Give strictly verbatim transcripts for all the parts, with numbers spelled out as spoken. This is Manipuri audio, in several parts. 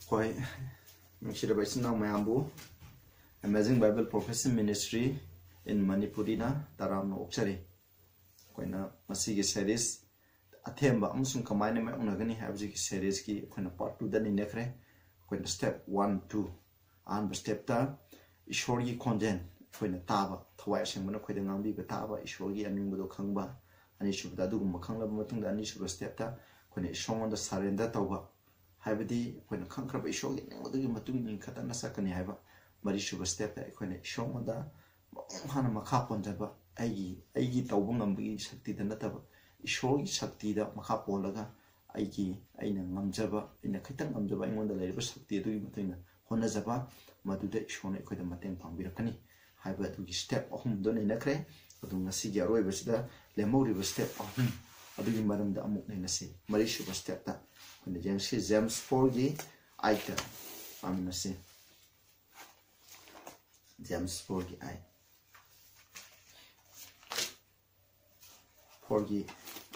ꯍꯣꯏ, ꯅꯨꯡꯁꯤꯔꯕ ꯏꯆꯤꯟ ꯏꯅꯥꯎ ꯃꯌꯥꯝꯕꯨ Amazing Bible Professor Ministry in Manipuriꯅ ꯇꯔꯥꯝꯅ ꯑꯣꯛꯆꯔꯤ꯫ ꯑꯩꯈꯣꯏꯅ ꯃꯁꯤꯒꯤ series ꯑꯊꯦꯝꯕ ꯑꯃꯁꯨꯡ ꯀꯃꯥꯏꯅ ꯃꯥꯌꯣꯛꯅꯒꯅꯤ ꯍꯥꯏꯕꯁꯤꯒꯤ seriesꯀꯤ ꯑꯩꯈꯣꯏꯅ part twoꯗ ꯅꯩꯅꯈ꯭ꯔꯦ꯫ ꯑꯩꯈꯣꯏꯅ step one, two, ꯑꯍꯥꯟꯕ stepꯇ ꯏꯁꯣꯔꯒꯤ ꯈꯣꯟꯖꯦꯜ ꯑꯩꯈꯣꯏꯅ ꯇꯥꯕ, ꯊꯋꯥꯏ ꯑꯁꯦꯡꯕꯅ ꯑꯩꯈꯣꯏꯗ ꯉꯥꯡꯕꯤꯕ ꯇꯥꯕ, ꯏꯁꯣꯔꯒꯤ ꯑꯅꯤꯡꯕꯗꯣ ꯈꯪꯕ꯫ ꯑꯅꯤꯁꯨꯕꯗ ꯑꯗꯨꯒꯨꯝꯕ ꯈꯪꯂꯕ ꯃꯇꯨꯡꯗ ꯑꯅꯤꯁꯨꯕ stepꯇ ꯑꯩꯈꯣꯏꯅ ꯏꯁꯣꯔꯉꯣꯟꯗ surrender ꯇꯧꯕ, ꯍꯥꯏꯕꯗꯤ ꯑꯩꯈꯣꯏꯅ ꯈꯪꯈ꯭ꯔꯕ ꯏꯁꯣꯔꯒꯤ ꯑꯅꯤꯡꯕꯗꯨꯒꯤ ꯃꯇꯨꯡ ꯏꯟꯅ ꯈꯛꯇꯅ ꯆꯠꯀꯅꯤ ꯍꯥꯏꯕ꯫ ꯃꯔꯤꯁꯨꯕ stepꯇ ꯑꯩꯈꯣꯏꯅ ꯏꯁꯣꯔꯉꯣꯟꯗ ꯃꯄꯨꯡ ꯐꯥꯅ ꯃꯈꯥ ꯄꯣꯟꯖꯕ, ꯑꯩꯒꯤ, ꯑꯩꯒꯤ ꯇꯧꯕ ꯉꯝꯕꯒꯤ ꯁꯛꯇꯤꯗ ꯅꯠꯇꯕ, ꯏꯁꯣꯔꯒꯤ ꯁꯛꯇꯤꯗ ꯃꯈꯥ ꯄꯣꯜꯂꯒ ꯑꯩꯒꯤ, ꯑꯩꯅ ꯉꯝꯖꯕ, ꯑꯩꯅ ꯈꯤꯇꯪ ꯉꯝꯖꯕ, ꯑꯩꯉꯣꯟꯗ ꯂꯩꯔꯤꯕ ꯁꯛꯇꯤ ꯑꯗꯨꯒꯤ ꯃꯇꯨꯡ ꯏꯟꯅ ꯍꯣꯠꯅꯖꯕ, ꯃꯗꯨꯗ ꯏꯁꯣꯔꯅ ꯑꯩꯈꯣꯏꯗ ꯃꯇꯦꯡ ꯄꯥꯡꯕꯤꯔꯛꯀꯅꯤ ꯍꯥꯏꯕ ꯑꯗꯨꯒꯤ step ꯑꯍꯨꯝꯗꯣ ꯅꯩꯅꯈ꯭ꯔꯦ꯫ ꯑꯗꯨ ꯉꯁꯤꯒꯤ ꯑꯔꯣꯏꯕꯁꯤꯗ ꯂꯦꯝꯍꯧꯔꯤꯕ step ꯑꯍꯨꯝ ꯑꯗꯨꯒꯤ ꯃꯔꯝꯗ ꯑꯃꯨꯛ ꯅꯩꯅꯁꯤ꯫ ꯃꯔꯤꯁꯨꯕ stepꯇ ꯑꯩꯈꯣꯏꯅ ꯌꯦꯡꯁꯤ, James fourꯒꯤ eightꯇ ꯄꯥꯃꯤꯟꯅꯁꯤ꯫ James fourꯒꯤ eight꯫ Fourꯒꯤ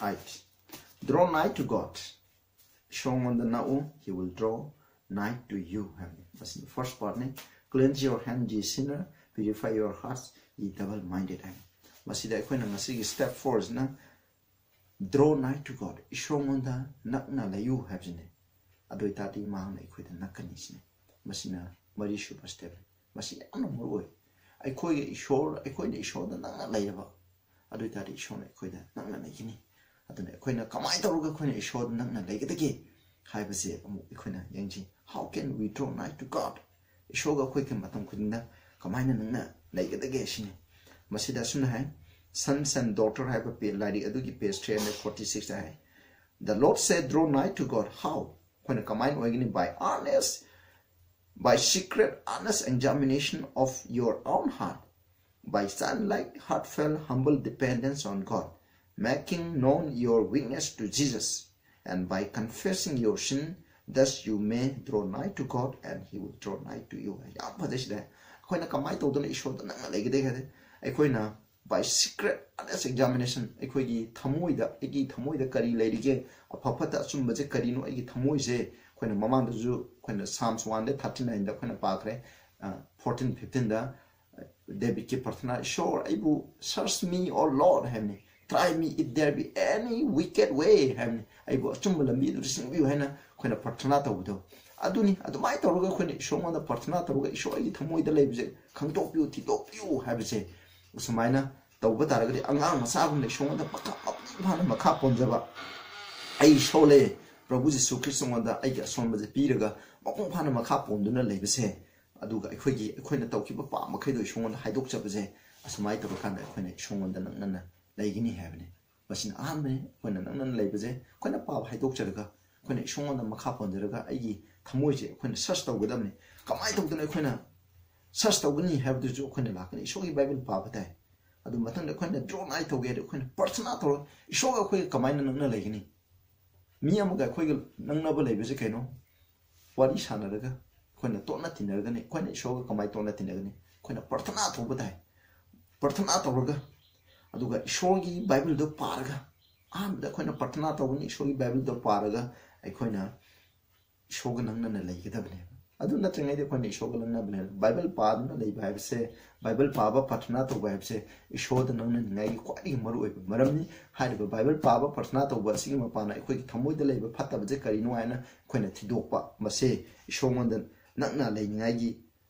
eight꯫ Draw nigh to God. ꯏꯁꯣꯔꯉꯣꯟꯗ ꯅꯛꯎ, He will draw nigh to you ꯍꯥꯏꯕꯅꯤ꯫ ꯃꯁꯤꯅ first partꯅꯤ꯫ Cleanse your hand, ye sinner, purify your hearts, ye double-minded ꯍꯥꯏꯕꯅꯤ꯫ ꯃꯁꯤꯗ ꯑꯩꯈꯣꯏꯅ ꯉꯁꯤꯒꯤ step fourꯁꯤꯅ draw nigh to God, ꯏꯁꯣꯔꯉꯣꯟꯗ ꯅꯛꯅ ꯂꯩꯌꯨ ꯍꯥꯏꯕꯁꯤꯅꯤ꯫ ꯑꯗꯨ ꯑꯣꯏꯇꯥꯔꯗꯤ ꯃꯍꯥꯛꯅ ꯑꯩꯈꯣꯏꯗ ꯅꯛꯀꯅꯤ ꯁꯤꯅꯤ꯫ ꯃꯁꯤꯅ ꯃꯔꯤꯁꯨꯕ stepꯅꯤ꯫ ꯃꯁꯤ ꯌꯥꯝꯅ ꯃꯔꯨ ꯑꯣꯏ꯫ ꯑꯩꯈꯣꯏꯒ ꯏꯁꯣꯔ, ꯑꯩꯈꯣꯏꯅ ꯏꯁꯣꯔꯗ ꯅꯛꯅ ꯂꯩꯔꯕ, ꯑꯗꯨ ꯑꯣꯏꯇꯥꯔꯗꯤ ꯏꯁꯣꯔꯅ ꯑꯩꯈꯣꯏꯗ ꯅꯛꯅ ꯂꯩꯒꯅꯤ꯫ ꯑꯗꯨꯅ ꯑꯩꯈꯣꯏꯅ ꯀꯃꯥꯏꯅ ꯇꯧꯔꯒ ꯑꯩꯈꯣꯏꯅ ꯏꯁꯣꯔꯗ ꯅꯛꯅ ꯂꯩꯒꯗꯒꯦ ꯍꯥꯏꯕꯁꯦ ꯑꯃꯨꯛ ꯑꯩꯈꯣꯏꯅ ꯌꯦꯡꯁꯤ꯫ How can we draw nigh to God? ꯏꯁꯣꯔꯒ ꯑꯩꯈꯣꯏꯒ ꯃꯇꯝ ꯈꯨꯗꯤꯡꯗ ꯀꯃꯥꯏꯅ ꯅꯛꯅ ꯂꯩꯒꯗꯒꯦ ꯁꯤꯅꯤ꯫ ꯃꯁꯤꯗ ꯑꯁꯨꯝꯅ ꯍꯥꯏ, Sons and Daughter ꯍꯥꯏꯕ ꯄꯦ-, ꯂꯥꯏꯔꯤꯛ ꯑꯗꯨꯒꯤ page three hundred forty six high, "The Lord said, draw nigh to God." How? ꯑꯩꯈꯣꯏꯅ ꯀꯃꯥꯏꯅ ꯑꯣꯏꯒꯅꯤ? By earnest, by secret, earnest examination of your own heart, by childlike, heartfelt, humble dependence on God, making known your weakness to Jesus, and by confessing your sin, thus you may draw nigh to God, and He will draw nigh to you. ꯌꯥꯝ ꯐꯖꯩ ꯁꯤꯗ꯫ ꯑꯩꯈꯣꯏꯅ ꯀꯃꯥꯏꯅ ꯇꯧꯗꯅ ꯏꯁꯣꯔꯗ ꯅꯛꯅ ꯂꯩꯒꯗꯒꯦ ꯍꯥꯏꯗꯤ, ꯑꯩꯈꯣꯏꯅ By secret honest examination, ꯑꯩꯈꯣꯏꯒꯤ ꯊꯃꯣꯏꯗ, ꯑꯩꯒꯤ ꯊꯃꯣꯏꯗ ꯀꯔꯤ ꯂꯩꯔꯤꯒꯦ, ꯑꯐ ꯐꯠꯇ ꯑꯆꯨꯝꯕꯁꯦ ꯀꯔꯤꯅꯣ, ꯑꯩꯒꯤ ꯊꯃꯣꯏꯁꯦ ꯑꯩꯈꯣꯏꯅ ꯃꯃꯥꯡꯗꯁꯨ ꯑꯩꯈꯣꯏꯅ Psalms one thirty nineꯗ ꯑꯩꯈꯣꯏꯅ ꯄꯥꯈ꯭ꯔꯦ, ꯐꯣꯔꯇꯤꯟ ꯐꯤꯐꯇꯤꯟꯗ ꯗꯦꯕꯤꯠꯀꯤ ꯄ꯭ꯔꯊꯅꯥ, "ꯏꯁꯣꯔ, ꯑꯩꯕꯨ search me, O Lord" ꯍꯥꯏꯕꯅꯤ, "Try me if there be any wicked way" ꯍꯥꯏꯕꯅꯤ, "ꯑꯩꯕꯨ ꯑꯆꯨꯝꯕ ꯂꯝꯕꯤꯗꯨꯗ ꯆꯤꯡꯕꯤꯌꯨ" ꯍꯥꯏꯅ ꯑꯩꯈꯣꯏꯅ ꯄ꯭ꯔꯊꯅꯥ ꯇꯧꯕꯗꯣ꯫ ꯑꯗꯨꯅꯤ, ꯑꯗꯨꯃꯥꯏꯅ ꯇꯧꯔꯒ ꯑꯩꯈꯣꯏꯅ ꯏꯁꯣꯔꯉꯣꯟꯗ ꯄ꯭ꯔꯊꯅꯥ ꯇꯧꯔꯒ, "ꯏꯁꯣꯔ, ꯑꯩꯒꯤ ꯊꯃꯣꯏꯗ ꯂꯩꯕꯁꯦ ꯈꯪꯗꯣꯛꯄꯤꯌꯨ, ꯊꯤꯗꯣꯛꯄꯤꯌꯨ" ꯍꯥꯏꯕꯁꯦ, ꯑꯁꯨꯃꯥꯏꯅ ꯇꯧꯕ ꯇꯥꯔꯒꯗꯤ, ꯑꯉꯥꯡ ꯃꯆꯥꯒꯨꯝꯅ ꯏꯁꯣꯔꯉꯣꯟꯗ ꯃꯈꯥ, ꯃꯄꯨꯡ ꯐꯥꯅ ꯃꯈꯥ ꯄꯣꯟꯖꯕ, "ꯑꯩ ꯁꯣꯜꯂꯦ, ꯄ꯭ꯔꯚꯨ ꯖꯤꯁꯨ ꯈ꯭ꯔꯤꯁꯇꯉꯣꯟꯗ ꯑꯩꯒꯤ ꯑꯁꯣꯟꯕꯁꯦ ꯄꯤꯔꯒ ꯃꯄꯨꯡ ꯐꯥꯅ ꯃꯈꯥ ꯄꯣꯟꯗꯨꯅ ꯂꯩꯕꯁꯦ", ꯑꯗꯨꯒ ꯑꯩꯈꯣꯏꯒꯤ, ꯑꯩꯈꯣꯏꯅ ꯇꯧꯈꯤꯕ ꯄꯥꯞ ꯃꯈꯩꯗꯣ ꯏꯁꯣꯔꯉꯣꯟꯗ ꯍꯥꯏꯗꯣꯛꯆꯕꯁꯦ, ꯑꯁꯨꯃꯥꯏꯅ ꯇꯧꯔꯀꯥꯟꯗ ꯑꯩꯈꯣꯏꯅ ꯏꯁꯣꯔꯉꯣꯟꯗ ꯅꯛꯅꯅ ꯂꯩꯒꯅꯤ ꯍꯥꯏꯕꯅꯤ꯫ ꯃꯁꯤꯅ ꯑꯍꯥꯟꯕꯅꯤ꯫ ꯑꯩꯈꯣꯏꯅ ꯅꯛꯅꯅ ꯂꯩꯕꯁꯦ, ꯑꯩꯈꯣꯏꯅ ꯄꯥꯞ ꯍꯥꯏꯗꯣꯛꯆꯔꯒ, ꯑꯩꯈꯣꯏꯅ ꯏꯁꯣꯔꯉꯣꯟꯗ ꯃꯈꯥ ꯄꯣꯟꯖꯔꯒ, ꯑꯩꯒꯤ ꯊꯃꯣꯏꯁꯦ ꯑꯩꯈꯣꯏꯅ search ꯇꯧꯒꯗꯕꯅꯤ꯫ ꯀꯃꯥꯏꯅ ꯇꯧꯗꯅ ꯑꯩꯈꯣꯏꯅ search ꯇꯧꯒꯅꯤ ꯍꯥꯏꯕꯗꯨꯁꯨ ꯑꯩꯈꯣꯏꯅ ꯂꯥꯛꯀꯅꯤ꯫ ꯏꯁꯣꯔꯒꯤ ꯕꯥꯏꯕꯜ ꯄꯥꯕ ꯇꯥꯏ꯫ ꯑꯗꯨ ꯃꯊꯪꯗ ꯑꯩꯈꯣꯏꯅ draw nigh ꯇꯧꯒꯦ ꯍꯥꯏꯔꯗꯤ, ꯑꯩꯈꯣꯏꯅ ꯄ꯭ꯔꯊꯅꯥ ꯇꯧꯔꯒ ꯏꯁꯣꯔꯒ ꯑꯩꯈꯣꯏꯒ ꯀꯃꯥꯏꯅ ꯅꯛꯅ ꯂꯩꯒꯅꯤ? ꯃꯤ ꯑꯃꯒ ꯑꯩꯈꯣꯏꯒ ꯅꯛꯅꯕ ꯂꯩꯕꯁꯦ ꯀꯩꯅꯣ? ꯋꯥꯔꯤ ꯁꯥꯟꯅꯔꯒ, ꯑꯩꯈꯣꯏꯅ ꯇꯣꯠꯅ ꯇꯤꯟꯅꯔꯒꯅꯤ꯫ ꯑꯩꯈꯣꯏꯅ ꯏꯁꯣꯔꯒ ꯀꯃꯥꯏꯅ ꯇꯣꯠꯅ ꯇꯤꯟꯅꯒꯅꯤ? ꯑꯩꯈꯣꯏꯅ ꯄ꯭ꯔꯊꯅꯥ ꯇꯧꯕ ꯇꯥꯏ꯫ ꯄ꯭ꯔꯊꯅꯥ ꯇꯧꯔꯒ, ꯑꯗꯨꯒ ꯏꯁꯣꯔꯒꯤ ꯕꯥꯏꯕꯜꯗꯣ ꯄꯥꯔꯒ, ꯑꯍꯥꯟꯕꯗ ꯑꯩꯈꯣꯏꯅ ꯄ꯭ꯔꯊꯅꯥ ꯇꯧꯒꯅꯤ, ꯏꯁꯣꯔꯒꯤ ꯕꯥꯏꯕꯜꯗꯣ ꯄꯥꯔꯒ ꯑꯩꯈꯣꯏꯅ ꯏꯁꯣꯔꯒ ꯅꯛꯅꯅ ꯂꯩꯒꯗꯕꯅꯦꯕ꯫ ꯑꯗꯨ ꯅꯠꯇ꯭ꯔꯤꯉꯩꯗ ꯑꯩꯈꯣꯏꯅ ꯏꯁꯣꯔꯒ ꯅꯛꯅꯕ ꯂꯩ-, ꯕꯥꯏꯕꯜ ꯄꯥꯗꯨꯅ ꯂꯩꯕ ꯍꯥꯏꯕꯁꯦ, ꯕꯥꯏꯕꯜ ꯄꯥꯕ, ꯄ꯭ꯔꯊꯅꯥ ꯇꯧꯕ ꯍꯥꯏꯕꯁꯦ ꯏꯁꯣꯔꯗ ꯅꯛꯅꯅꯤꯡꯉꯥꯏꯒꯤ ꯈ꯭ꯋꯥꯏꯗꯒꯤ ꯃꯔꯨꯑꯣꯏꯕ ꯃꯔꯝꯅꯤ꯫ ꯍꯥꯏꯔꯤꯕ ꯕꯥꯏꯕꯜ ꯄꯥꯕ, ꯄ꯭ꯔꯊꯅꯥ ꯇꯧꯕ ꯑꯁꯤꯒꯤ ꯃꯄꯥꯟꯅ ꯑꯩꯈꯣꯏꯒꯤ ꯊꯃꯣꯏꯗ ꯂꯩꯕ ꯐꯠꯇꯕꯁꯦ ꯀꯔꯤꯅꯣ ꯍꯥꯏꯅ ꯑꯩꯈꯣꯏꯅ ꯊꯤꯗꯣꯛꯄ, ꯃꯁꯦ ꯏꯁꯣꯔꯉꯣꯟꯗ ꯅꯛꯅ ꯂꯩꯅꯤꯡꯉꯥꯏꯒꯤ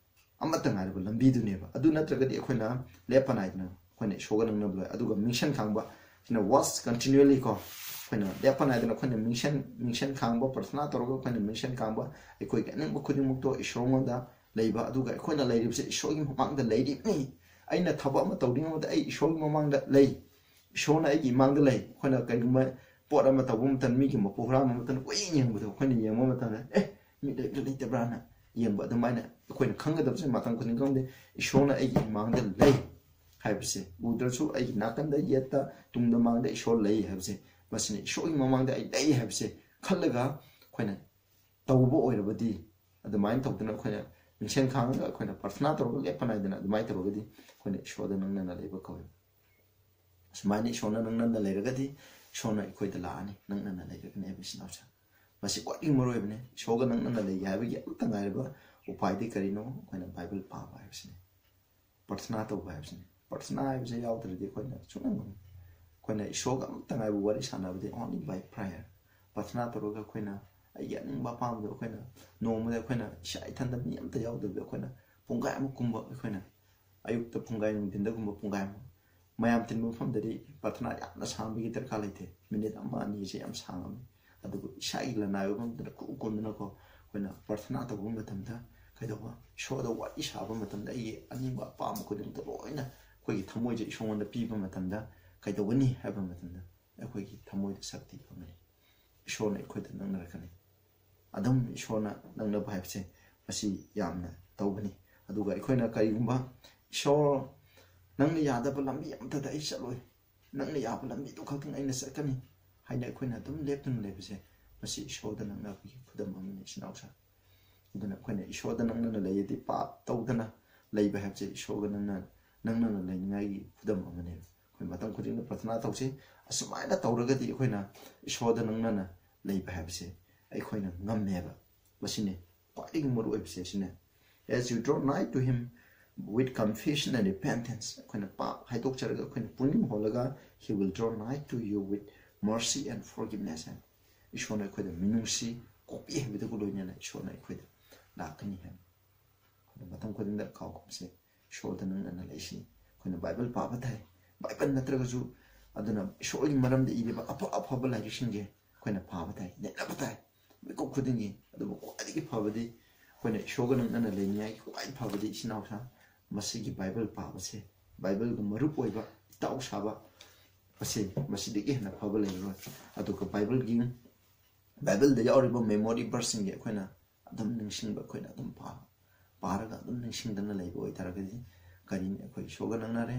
ꯑꯃꯠꯇ ꯉꯥꯏꯔꯕ ꯂꯝꯕꯤꯗꯨꯅꯦꯕ꯫ ꯑꯗꯨ ꯅꯠꯇ꯭ꯔꯒꯗꯤ ꯑꯩꯈꯣꯏꯅ ꯂꯦꯞꯄ ꯅꯥꯏꯗꯅ ꯑꯩꯈꯣꯏꯅ ꯏꯁꯣꯔꯒ ꯅꯛꯅꯕ ꯂꯣꯏ꯫ ꯑꯗꯨꯒ ꯃꯤꯡꯁꯦꯟ ꯈꯥꯡꯕ, ꯁꯤꯅ watch continually ꯀꯣ, ꯑꯩꯈꯣꯏꯅ ꯂꯦꯞꯄ ꯅꯥꯏꯗꯅ ꯑꯩꯈꯣꯏꯅ ꯃꯤꯡꯁꯦꯟ, ꯃꯤꯡꯁꯦꯟ ꯈꯥꯡꯕ, ꯄ꯭ꯔꯊꯅꯥ ꯇꯧꯔꯒ ꯑꯩꯈꯣꯏꯅ ꯃꯤꯡꯁꯦꯟ ꯈꯥꯡꯕ, ꯑꯩꯈꯣꯏꯒꯤ ꯑꯅꯤꯡꯕ ꯈꯨꯗꯤꯡꯃꯛꯇꯣ ꯏꯁꯣꯔꯉꯣꯟꯗ ꯂꯩꯕ, ꯑꯗꯨꯒ ꯑꯩꯈꯣꯏꯅ ꯂꯩꯔꯤꯕꯁꯦ ꯏꯁꯣꯔꯒꯤ ꯃꯃꯥꯡꯗ ꯂꯩꯔꯤꯕꯅꯤ꯫ ꯑꯩꯅ ꯊꯕꯛ ꯑꯃ ꯇꯧꯔꯤꯉꯩꯗ ꯑꯩ ꯏꯁꯣꯔꯒꯤ ꯃꯃꯥꯡꯗ ꯂꯩ, ꯏꯁꯣꯔꯅ ꯑꯩꯒꯤ ꯏꯃꯥꯡꯗ ꯂꯩ꯫ ꯑꯩꯈꯣꯏꯅ ꯀꯔꯤꯒꯨꯝꯕ ꯄꯣꯠ ꯑꯃ ꯇꯧꯕ ꯃꯇꯝꯗ, ꯃꯤꯒꯤ ꯃꯄꯨ ꯍꯨꯔꯥꯟꯕ ꯃꯇꯝꯗ ꯀꯨꯏꯅ ꯌꯦꯡꯕꯗꯣ, ꯑꯩꯈꯣꯏꯅ ꯌꯦꯡꯕ ꯃꯇꯝꯗ, "ꯑꯦ, ꯃꯤ ꯂꯩꯕ꯭ꯔꯥ ꯂꯩꯇꯕ꯭ꯔꯥꯅ" ꯌꯦꯡꯕ, ꯑꯗꯨꯃꯥꯏꯅ ꯑꯩꯈꯣꯏꯅ ꯈꯪꯒꯗꯕꯁꯦ ꯃꯇꯝ ꯈꯨꯗꯤꯡ ꯈꯪꯗꯦ, ꯏꯁꯣꯔꯅ ꯑꯩꯒꯤ ꯏꯃꯥꯡꯗ ꯂꯩ ꯍꯥꯏꯕꯁꯦ, ꯎꯗ꯭ꯔꯁꯨ ꯑꯩꯒꯤ ꯅꯥꯀꯟꯗ, ꯌꯦꯠꯇ, ꯇꯨꯡꯗ, ꯃꯥꯡꯗ ꯏꯁꯣꯔ ꯂꯩ ꯍꯥꯏꯕꯁꯦ, ꯃꯁꯤꯅ ꯏꯁꯣꯔꯒꯤ ꯃꯃꯥꯡꯗ ꯑꯩ ꯂꯩ ꯍꯥꯏꯕꯁꯦ ꯈꯜꯂꯒ ꯑꯩꯈꯣꯏꯅ ꯇꯧꯕ ꯑꯣꯏꯔꯕꯗꯤ, ꯑꯗꯨꯃꯥꯏꯅ ꯇꯧꯗꯅ ꯑꯩꯈꯣꯏꯅ ꯃꯤꯡꯁꯦꯟ ꯈꯥꯡꯉꯒ ꯑꯩꯈꯣꯏꯅ ꯄ꯭ꯔꯊꯅꯥ ꯇꯧꯔꯒ ꯂꯦꯞꯄ ꯅꯥꯏꯗꯅ ꯑꯗꯨꯃꯥꯏꯅ ꯇꯧꯔꯒꯗꯤ ꯑꯩꯈꯣꯏꯅ ꯏꯁꯣꯔꯗ ꯅꯛꯅꯅ ꯂꯩꯕ ꯀꯧꯋꯦ꯫ ꯁꯨꯃꯥꯏꯅ ꯏꯁꯣꯔꯅ ꯅꯪꯅꯅ ꯂꯩꯔꯒꯗꯤ ꯏꯁꯣꯔꯅ ꯑꯩꯈꯣꯏꯗ ꯂꯥꯛꯑꯅꯤ, ꯅꯪꯅꯅ ꯂꯩꯔꯒꯅꯤ ꯍꯥꯏꯕ ꯏꯆꯤꯟ ꯏꯅꯥꯎꯁꯦ꯫ ꯃꯁꯤ ꯈ꯭ꯋꯥꯏꯗꯒꯤ ꯃꯔꯨ ꯑꯣꯏꯕꯅꯤ꯫ ꯏꯁꯣꯔꯒ ꯅꯪꯅꯅ ꯂꯩꯒꯦ ꯍꯥꯏꯕꯒꯤ ꯑꯃꯠꯇ ꯉꯥꯏꯔꯕ ꯎꯄꯥꯏꯗꯤ ꯀꯔꯤꯅꯣ? ꯑꯩꯈꯣꯏꯅ ꯕꯥꯏꯕꯜ ꯄꯥꯕ ꯍꯥꯏꯕꯁꯤꯅꯤ, ꯄ꯭ꯔꯊꯅꯥ ꯇꯧꯕ ꯍꯥꯏꯕꯁꯤꯅꯤ꯫ ꯄ꯭ꯔꯊꯅꯥ ꯍꯥꯏꯕꯁꯦ ꯌꯥꯎꯗ꯭ꯔꯗꯤ ꯑꯩꯈꯣꯏꯅ ꯁꯨꯡꯉꯝ ꯉꯝꯃꯣꯏ꯫ ꯑꯩꯈꯣꯏꯅ ꯏꯁꯣꯔꯒ ꯑꯃꯠꯇ ꯉꯥꯏꯕ ꯋꯥꯔꯤ ꯁꯥꯟꯅꯕꯗꯤ only by prayer꯫ ꯄ꯭ꯔꯊꯅꯥ ꯇꯧꯔꯒ ꯑꯩꯈꯣꯏꯅ ꯑꯩꯒꯤ ꯑꯅꯤꯡꯕ ꯑꯄꯥꯝꯕꯗꯣ ꯑꯩꯈꯣꯏꯅ ꯅꯣꯡꯃꯗ ꯑꯩꯈꯣꯏꯅ ꯏꯁꯥ ꯏꯊꯟꯗ ꯃꯤ ꯑꯝꯇ ꯌꯥꯎꯗꯕꯤꯗ ꯑꯩꯈꯣꯏꯅ ꯄꯨꯡꯈꯥꯏ ꯑꯃ ꯀꯨꯝꯕ, ꯑꯩꯈꯣꯏꯅ ꯑꯌꯨꯛꯇ ꯄꯨꯡꯈꯥꯏ, ꯅꯨꯡꯊꯤꯟꯗꯒꯨꯝꯕ ꯄꯨꯡꯈꯥꯏ ꯑꯃ, ꯃꯌꯥꯝ ꯇꯤꯟꯕ ꯃꯐꯝꯗꯗꯤ ꯄ꯭ꯔꯊꯅꯥ ꯌꯥꯝꯅ ꯁꯥꯡꯕꯒꯤ ꯗꯔꯀꯥꯔ ꯂꯩꯇꯦ꯫ ꯃꯤꯅꯤꯠ ꯑꯃ ꯑꯅꯤꯁꯦ ꯌꯥꯝ ꯁꯥꯡꯉꯝꯃꯤ꯫ ꯑꯗꯨꯕꯨ ꯏꯁꯥꯒꯤ ꯂꯅꯥꯏ ꯑꯣꯏꯕ ꯃꯐꯝꯗ ꯀꯨ ꯀꯣꯟꯗꯅꯀꯣ ꯑꯩꯈꯣꯏꯅ ꯄ꯭ꯔꯊꯅꯥ ꯇꯧꯕ ꯃꯇꯝꯗ ꯀꯩꯗꯧꯕ, ꯏꯁꯣꯔꯗ ꯋꯥꯔꯤ ꯁꯥꯕ ꯃꯇꯝꯗ ꯑꯩꯒꯤ ꯑꯅꯤꯡꯕ ꯑꯄꯥꯝꯕ ꯈꯨꯗꯤꯡꯃꯛꯇ ꯂꯣꯏꯅ ꯑꯩꯈꯣꯏꯒꯤ ꯊꯃꯣꯏꯁꯦ ꯏꯁꯣꯔꯉꯣꯟꯗ ꯄꯤꯕ ꯃꯇꯝꯗ ꯀꯩꯗꯧꯒꯅꯤ ꯍꯥꯏꯕ ꯃꯇꯝꯗ ꯑꯩꯈꯣꯏꯒꯤ ꯊꯃꯣꯏꯗ ꯁꯛꯇꯤ ꯐꯪꯒꯅꯤ꯫ ꯏꯁꯣꯔꯅ ꯑꯩꯈꯣꯏꯗ ꯅꯛꯅꯔꯛꯀꯅꯤ꯫ ꯑꯗꯨꯝ ꯏꯁꯣꯔꯅ ꯅꯛꯅꯕ ꯍꯥꯏꯕꯁꯦ ꯃꯁꯤ ꯌꯥꯝꯅ ꯇꯧꯕꯅꯤ꯫ ꯑꯗꯨꯒ ꯑꯩꯈꯣꯏꯅ ꯀꯔꯤꯒꯨꯝꯕ ꯏꯁꯣꯔ ꯅꯪꯅ ꯌꯥꯗꯕ ꯂꯝꯕꯤ ꯑꯃꯠꯇꯗ ꯑꯩ ꯆꯠꯂꯣꯏ, ꯅꯪꯅ ꯌꯥꯕ ꯂꯝꯕꯤꯗꯨ ꯈꯛꯇꯪ ꯑꯩꯅ ꯆꯠꯀꯅꯤ ꯍꯥꯏꯅ ꯑꯩꯈꯣꯏꯅ ꯑꯗꯨꯝ ꯂꯦꯞꯇꯨꯅ ꯂꯩꯕꯁꯦ ꯃꯁꯤ ꯏꯁꯣꯔꯗ ꯅꯛꯅꯕꯒꯤ ꯈꯨꯗꯝ ꯑꯃꯅꯤ ꯏꯆꯤꯟ ꯏꯅꯥꯎꯁꯥ꯫ ꯑꯗꯨꯅ ꯑꯩꯈꯣꯏꯅ ꯏꯁꯣꯔꯗ ꯅꯛꯅꯅ ꯂꯩꯔꯗꯤ ꯄꯥꯞ ꯇꯧꯗꯅ ꯂꯩꯕ ꯍꯥꯏꯕꯁꯦ ꯏꯁꯣꯔꯒ ꯅꯛꯅ ꯅꯛꯅꯅ ꯂꯩꯅꯤꯡꯉꯥꯏꯒꯤ ꯈꯨꯗꯝ ꯑꯃꯅꯦꯕ꯫ ꯑꯩꯈꯣꯏ ꯃꯇꯝ ꯈꯨꯗꯤꯡꯗ ꯄ꯭ꯔꯊꯅꯥ ꯇꯧꯁꯤ꯫ ꯑꯁꯨꯃꯥꯏꯅ ꯇꯧꯔꯒꯗꯤ ꯑꯩꯈꯣꯏꯅ ꯏꯁꯣꯔꯗ ꯅꯛꯅꯅ ꯂꯩꯕ ꯍꯥꯏꯕꯁꯦ ꯑꯩꯈꯣꯏꯅ ꯉꯝꯃꯦꯕ꯫ ꯃꯁꯤꯅꯤ ꯈ꯭ꯋꯥꯏꯗꯒꯤ ꯃꯔꯨ ꯑꯣꯏꯕꯁꯦ꯫ ꯑꯁꯤꯅ, as you draw nigh to him with confession and repentance, ꯑꯩꯈꯣꯏꯅ ꯄꯥꯞ ꯍꯥꯏꯗꯣꯛꯆꯔꯒ ꯑꯩꯈꯣꯏꯅ ꯄꯨꯛꯅꯤꯡ ꯍꯣꯜꯂꯒ, he will draw nigh to you with mercy and forgiveness ꯍꯥꯏꯅ ꯏꯁꯣꯔꯅ ꯑꯩꯈꯣꯏꯗ ꯃꯤꯅꯨꯡꯁꯤ, ꯀꯣꯛꯄꯤ ꯍꯥꯏꯕꯗꯨꯒ ꯂꯣꯏꯅꯅ ꯏꯁꯣꯔꯅ ꯑꯩꯈꯣꯏꯗ ꯂꯥꯛꯀꯅꯤ ꯍꯥꯏꯅ ꯑꯩꯈꯣꯏꯅ ꯃꯇꯝ ꯈꯨꯗꯤꯡꯗ ꯀꯥꯎꯒꯨꯝꯁꯤ꯫ ꯏꯁꯣꯔꯗ ꯅꯛꯅꯅ ꯂꯩꯁꯤ꯫ ꯑꯩꯈꯣꯏꯅ ꯕꯥꯏꯕꯜ ꯄꯥꯕ ꯊꯥꯏ, ꯕꯥꯏꯕꯜ ꯅꯠꯇ꯭ꯔꯒꯁꯨ ꯑꯗꯨꯅ ꯏꯁꯣꯔꯒꯤ ꯃꯔꯝꯗ ꯏꯔꯤꯕ ꯑꯐ ꯑꯐꯕ ꯂꯥꯏꯔꯤꯛꯁꯤꯡꯁꯦ ꯑꯩꯈꯣꯏꯅ ꯄꯥꯕ ꯊꯥꯏ, ꯅꯩꯅꯕ ꯊꯥꯏ ꯃꯤꯀꯨꯞ ꯈꯨꯗꯤꯡꯒꯤ꯫ ꯑꯗꯨꯕꯨ ꯈ꯭ꯋꯥꯏꯗꯒꯤ ꯐꯕꯗꯤ ꯑꯩꯈꯣꯏꯅ ꯏꯁꯣꯔꯒ ꯅꯛꯅꯅ ꯂꯩꯅꯤꯡꯉꯥꯏꯒꯤ ꯈ꯭ꯋꯥꯏ ꯐꯕꯗꯤ ꯏꯆꯤꯟ ꯏꯅꯥꯎꯁꯥ ꯃꯁꯤꯒꯤ ꯕꯥꯏꯕꯜ ꯄꯥꯕꯁꯦ, ꯕꯥꯏꯕꯜꯒ ꯃꯔꯨꯞ ꯑꯣꯏꯕ ꯏꯇꯥꯎ ꯁꯥꯕ ꯃꯁꯤ, ꯃꯁꯤꯗꯒꯤ ꯍꯦꯟꯅ ꯐꯕ ꯂꯩꯔꯔꯣꯏ꯫ ꯑꯗꯨꯒ ꯕꯥꯏꯕꯜꯒꯤ, ꯕꯥꯏꯕꯜꯗ ꯌꯥꯎꯔꯤꯕ ꯃꯦꯃꯣꯔꯤ ꯕꯔꯁꯁꯤꯡꯁꯦ ꯑꯩꯈꯣꯏꯅ ꯑꯗꯨꯝ ꯅꯤꯡꯁꯤꯡꯕ, ꯑꯩꯈꯣꯏꯅ ꯑꯗꯨꯝ ꯄꯥꯕ, ꯄꯥꯔꯒ ꯑꯗꯨꯝ ꯅꯤꯡꯁꯤꯡꯗꯅ ꯂꯩꯕ ꯑꯣꯏꯇꯥꯔꯒꯗꯤ ꯀꯔꯤꯅꯤ? ꯑꯩꯈꯣꯏ ꯏꯁꯣꯔꯒ ꯅꯛꯅꯔꯦ꯫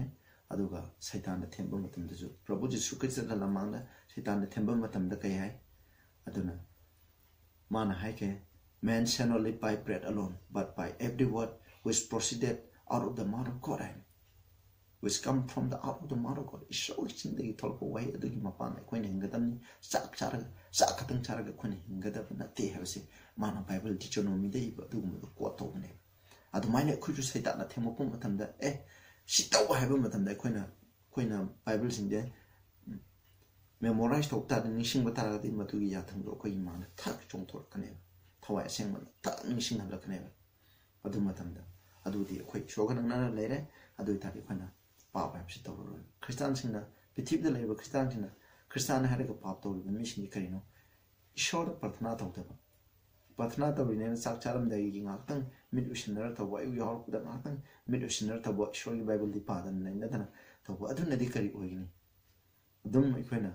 ꯑꯗꯨꯒ ꯁꯩꯇꯥꯟꯅ ꯊꯦꯝꯕ ꯃꯇꯝꯗꯁꯨ, ꯄ꯭ꯔꯚꯨ ꯖꯤꯁꯨ ꯈ꯭ꯔꯤꯁꯇꯅ ꯂꯝꯃꯥꯡꯗ ꯁꯩꯇꯥꯟꯅ ꯊꯦꯝꯕ ꯃꯇꯝꯗ ꯀꯩ ꯍꯥꯏ? ꯑꯗꯨꯅ ꯃꯥꯅ ꯍꯥꯏꯈ꯭ꯔꯦ, "Man shall not live by bread alone, but by every word which proceeded out of the mouth of God" ꯍꯥꯏꯅ꯫ which come from the out of the mouth of God. ꯏꯁꯣꯔꯒꯤ ꯆꯤꯟꯗꯒꯤ ꯊꯣꯛꯂꯛꯄ ꯋꯥꯍꯩ ꯑꯗꯨꯒꯤ ꯃꯄꯥꯟ ꯑꯩꯈꯣꯏꯅ ꯍꯤꯡꯒꯗꯕꯅꯤ꯫ ꯆꯥꯛ ꯆꯥꯔꯒ, ꯆꯥꯛ ꯈꯛꯇꯪ ꯆꯥꯔꯒ ꯑꯩꯈꯣꯏꯅ ꯍꯤꯡꯒꯗꯕ ꯅꯠꯇꯦ ꯍꯥꯏꯕꯁꯦ ꯃꯥꯅ ꯕꯥꯏꯕꯜ ꯗꯤꯇ꯭ꯔꯣꯅꯣꯃꯤꯗ ꯏꯕ ꯑꯗꯨꯒꯨꯝꯕꯗꯣ ꯀꯣꯠ ꯇꯧꯕꯅꯦꯕ꯫ ꯑꯗꯨꯃꯥꯏꯅ ꯑꯩꯈꯣꯏꯁꯨ ꯁꯩꯇꯥꯟꯅ ꯊꯦꯝꯃꯛꯄ ꯃꯇꯝꯗ, "ꯑꯦ, ꯁꯤ ꯇꯧ" ꯍꯥꯏꯕ ꯃꯇꯝꯗ ꯑꯩꯈꯣꯏꯅ, ꯑꯩꯈꯣꯏꯅ ꯕꯥꯏꯕꯜꯁꯤꯡꯁꯦ ꯃꯦꯃꯣꯔꯥꯏꯁ ꯇꯧ ꯇꯥꯔꯗꯤ, ꯅꯤꯡꯁꯤꯡꯕ ꯇꯥꯔꯒꯗꯤ ꯃꯗꯨꯒꯤ ꯌꯥꯊꯪꯗꯣ ꯑꯩꯈꯣꯏꯒꯤ ꯃꯥꯡꯗ ꯊꯛ ꯆꯣꯡꯊꯣꯔꯛꯀꯅꯦꯕ꯫ ꯊꯋꯥꯏ ꯑꯁꯦꯡꯕꯅ ꯊꯛ ꯅꯤꯡꯁꯤꯡꯍꯜꯂꯛꯀꯅꯦꯕ꯫ ꯑꯗꯨ ꯃꯇꯝꯗ ꯑꯗꯨꯗꯤ ꯑꯩꯈꯣꯏ ꯏꯁꯣꯔꯒ ꯅꯛꯅꯅ ꯂꯩꯔꯦ꯫ ꯑꯗꯨ ꯑꯣꯏ ꯇꯥꯔꯗꯤ ꯑꯩꯈꯣꯏꯅ ꯄꯥꯞ ꯍꯥꯏꯕꯁꯤ ꯇꯧꯔꯔꯣꯏ꯫ ꯈ꯭ꯔꯤꯁꯇꯥꯟꯁꯤꯡꯅ, ꯄ꯭ꯔꯤꯊꯤꯕꯤꯗ ꯂꯩꯔꯤꯕ ꯈ꯭ꯔꯤꯁꯇꯥꯟꯁꯤꯡꯅ, ꯈ꯭ꯔꯤꯁꯇꯥꯟ ꯍꯥꯏꯔꯒ ꯄꯥꯞ ꯇꯧꯔꯤꯕ ꯃꯤꯁꯤꯡꯗꯤ ꯀꯔꯤꯅꯣ? ꯏꯁꯣꯔꯗ ꯄ꯭ꯔꯊꯅꯥ ꯇꯧꯗꯕ꯫ ꯄ꯭ꯔꯊꯅꯥ ꯇꯧꯔꯤꯅꯦꯅ ꯆꯥꯛ ꯆꯥꯔꯝꯗꯥꯏꯒꯤ ꯉꯥꯏꯍꯥꯛꯇꯪ ꯃꯤꯠ ꯎꯏꯁꯤꯟꯅꯔ ꯇꯧꯕ, ꯑꯌꯨꯛ ꯌꯥꯍꯧꯔꯛꯄꯗ ꯉꯥꯏꯍꯥꯛꯇꯪ ꯃꯤꯠ ꯎꯏꯁꯤꯟꯅꯔ ꯇꯧꯕ, ꯏꯁꯣꯔꯒꯤ ꯕꯥꯏꯕꯜꯗꯤ ꯄꯥꯗꯅ ꯂꯩꯅꯗꯅ ꯇꯧꯕ, ꯑꯗꯨꯅꯗꯤ ꯀꯔꯤ ꯑꯣꯏꯒꯅꯤ? ꯑꯗꯨꯝ ꯑꯩꯈꯣꯏꯅ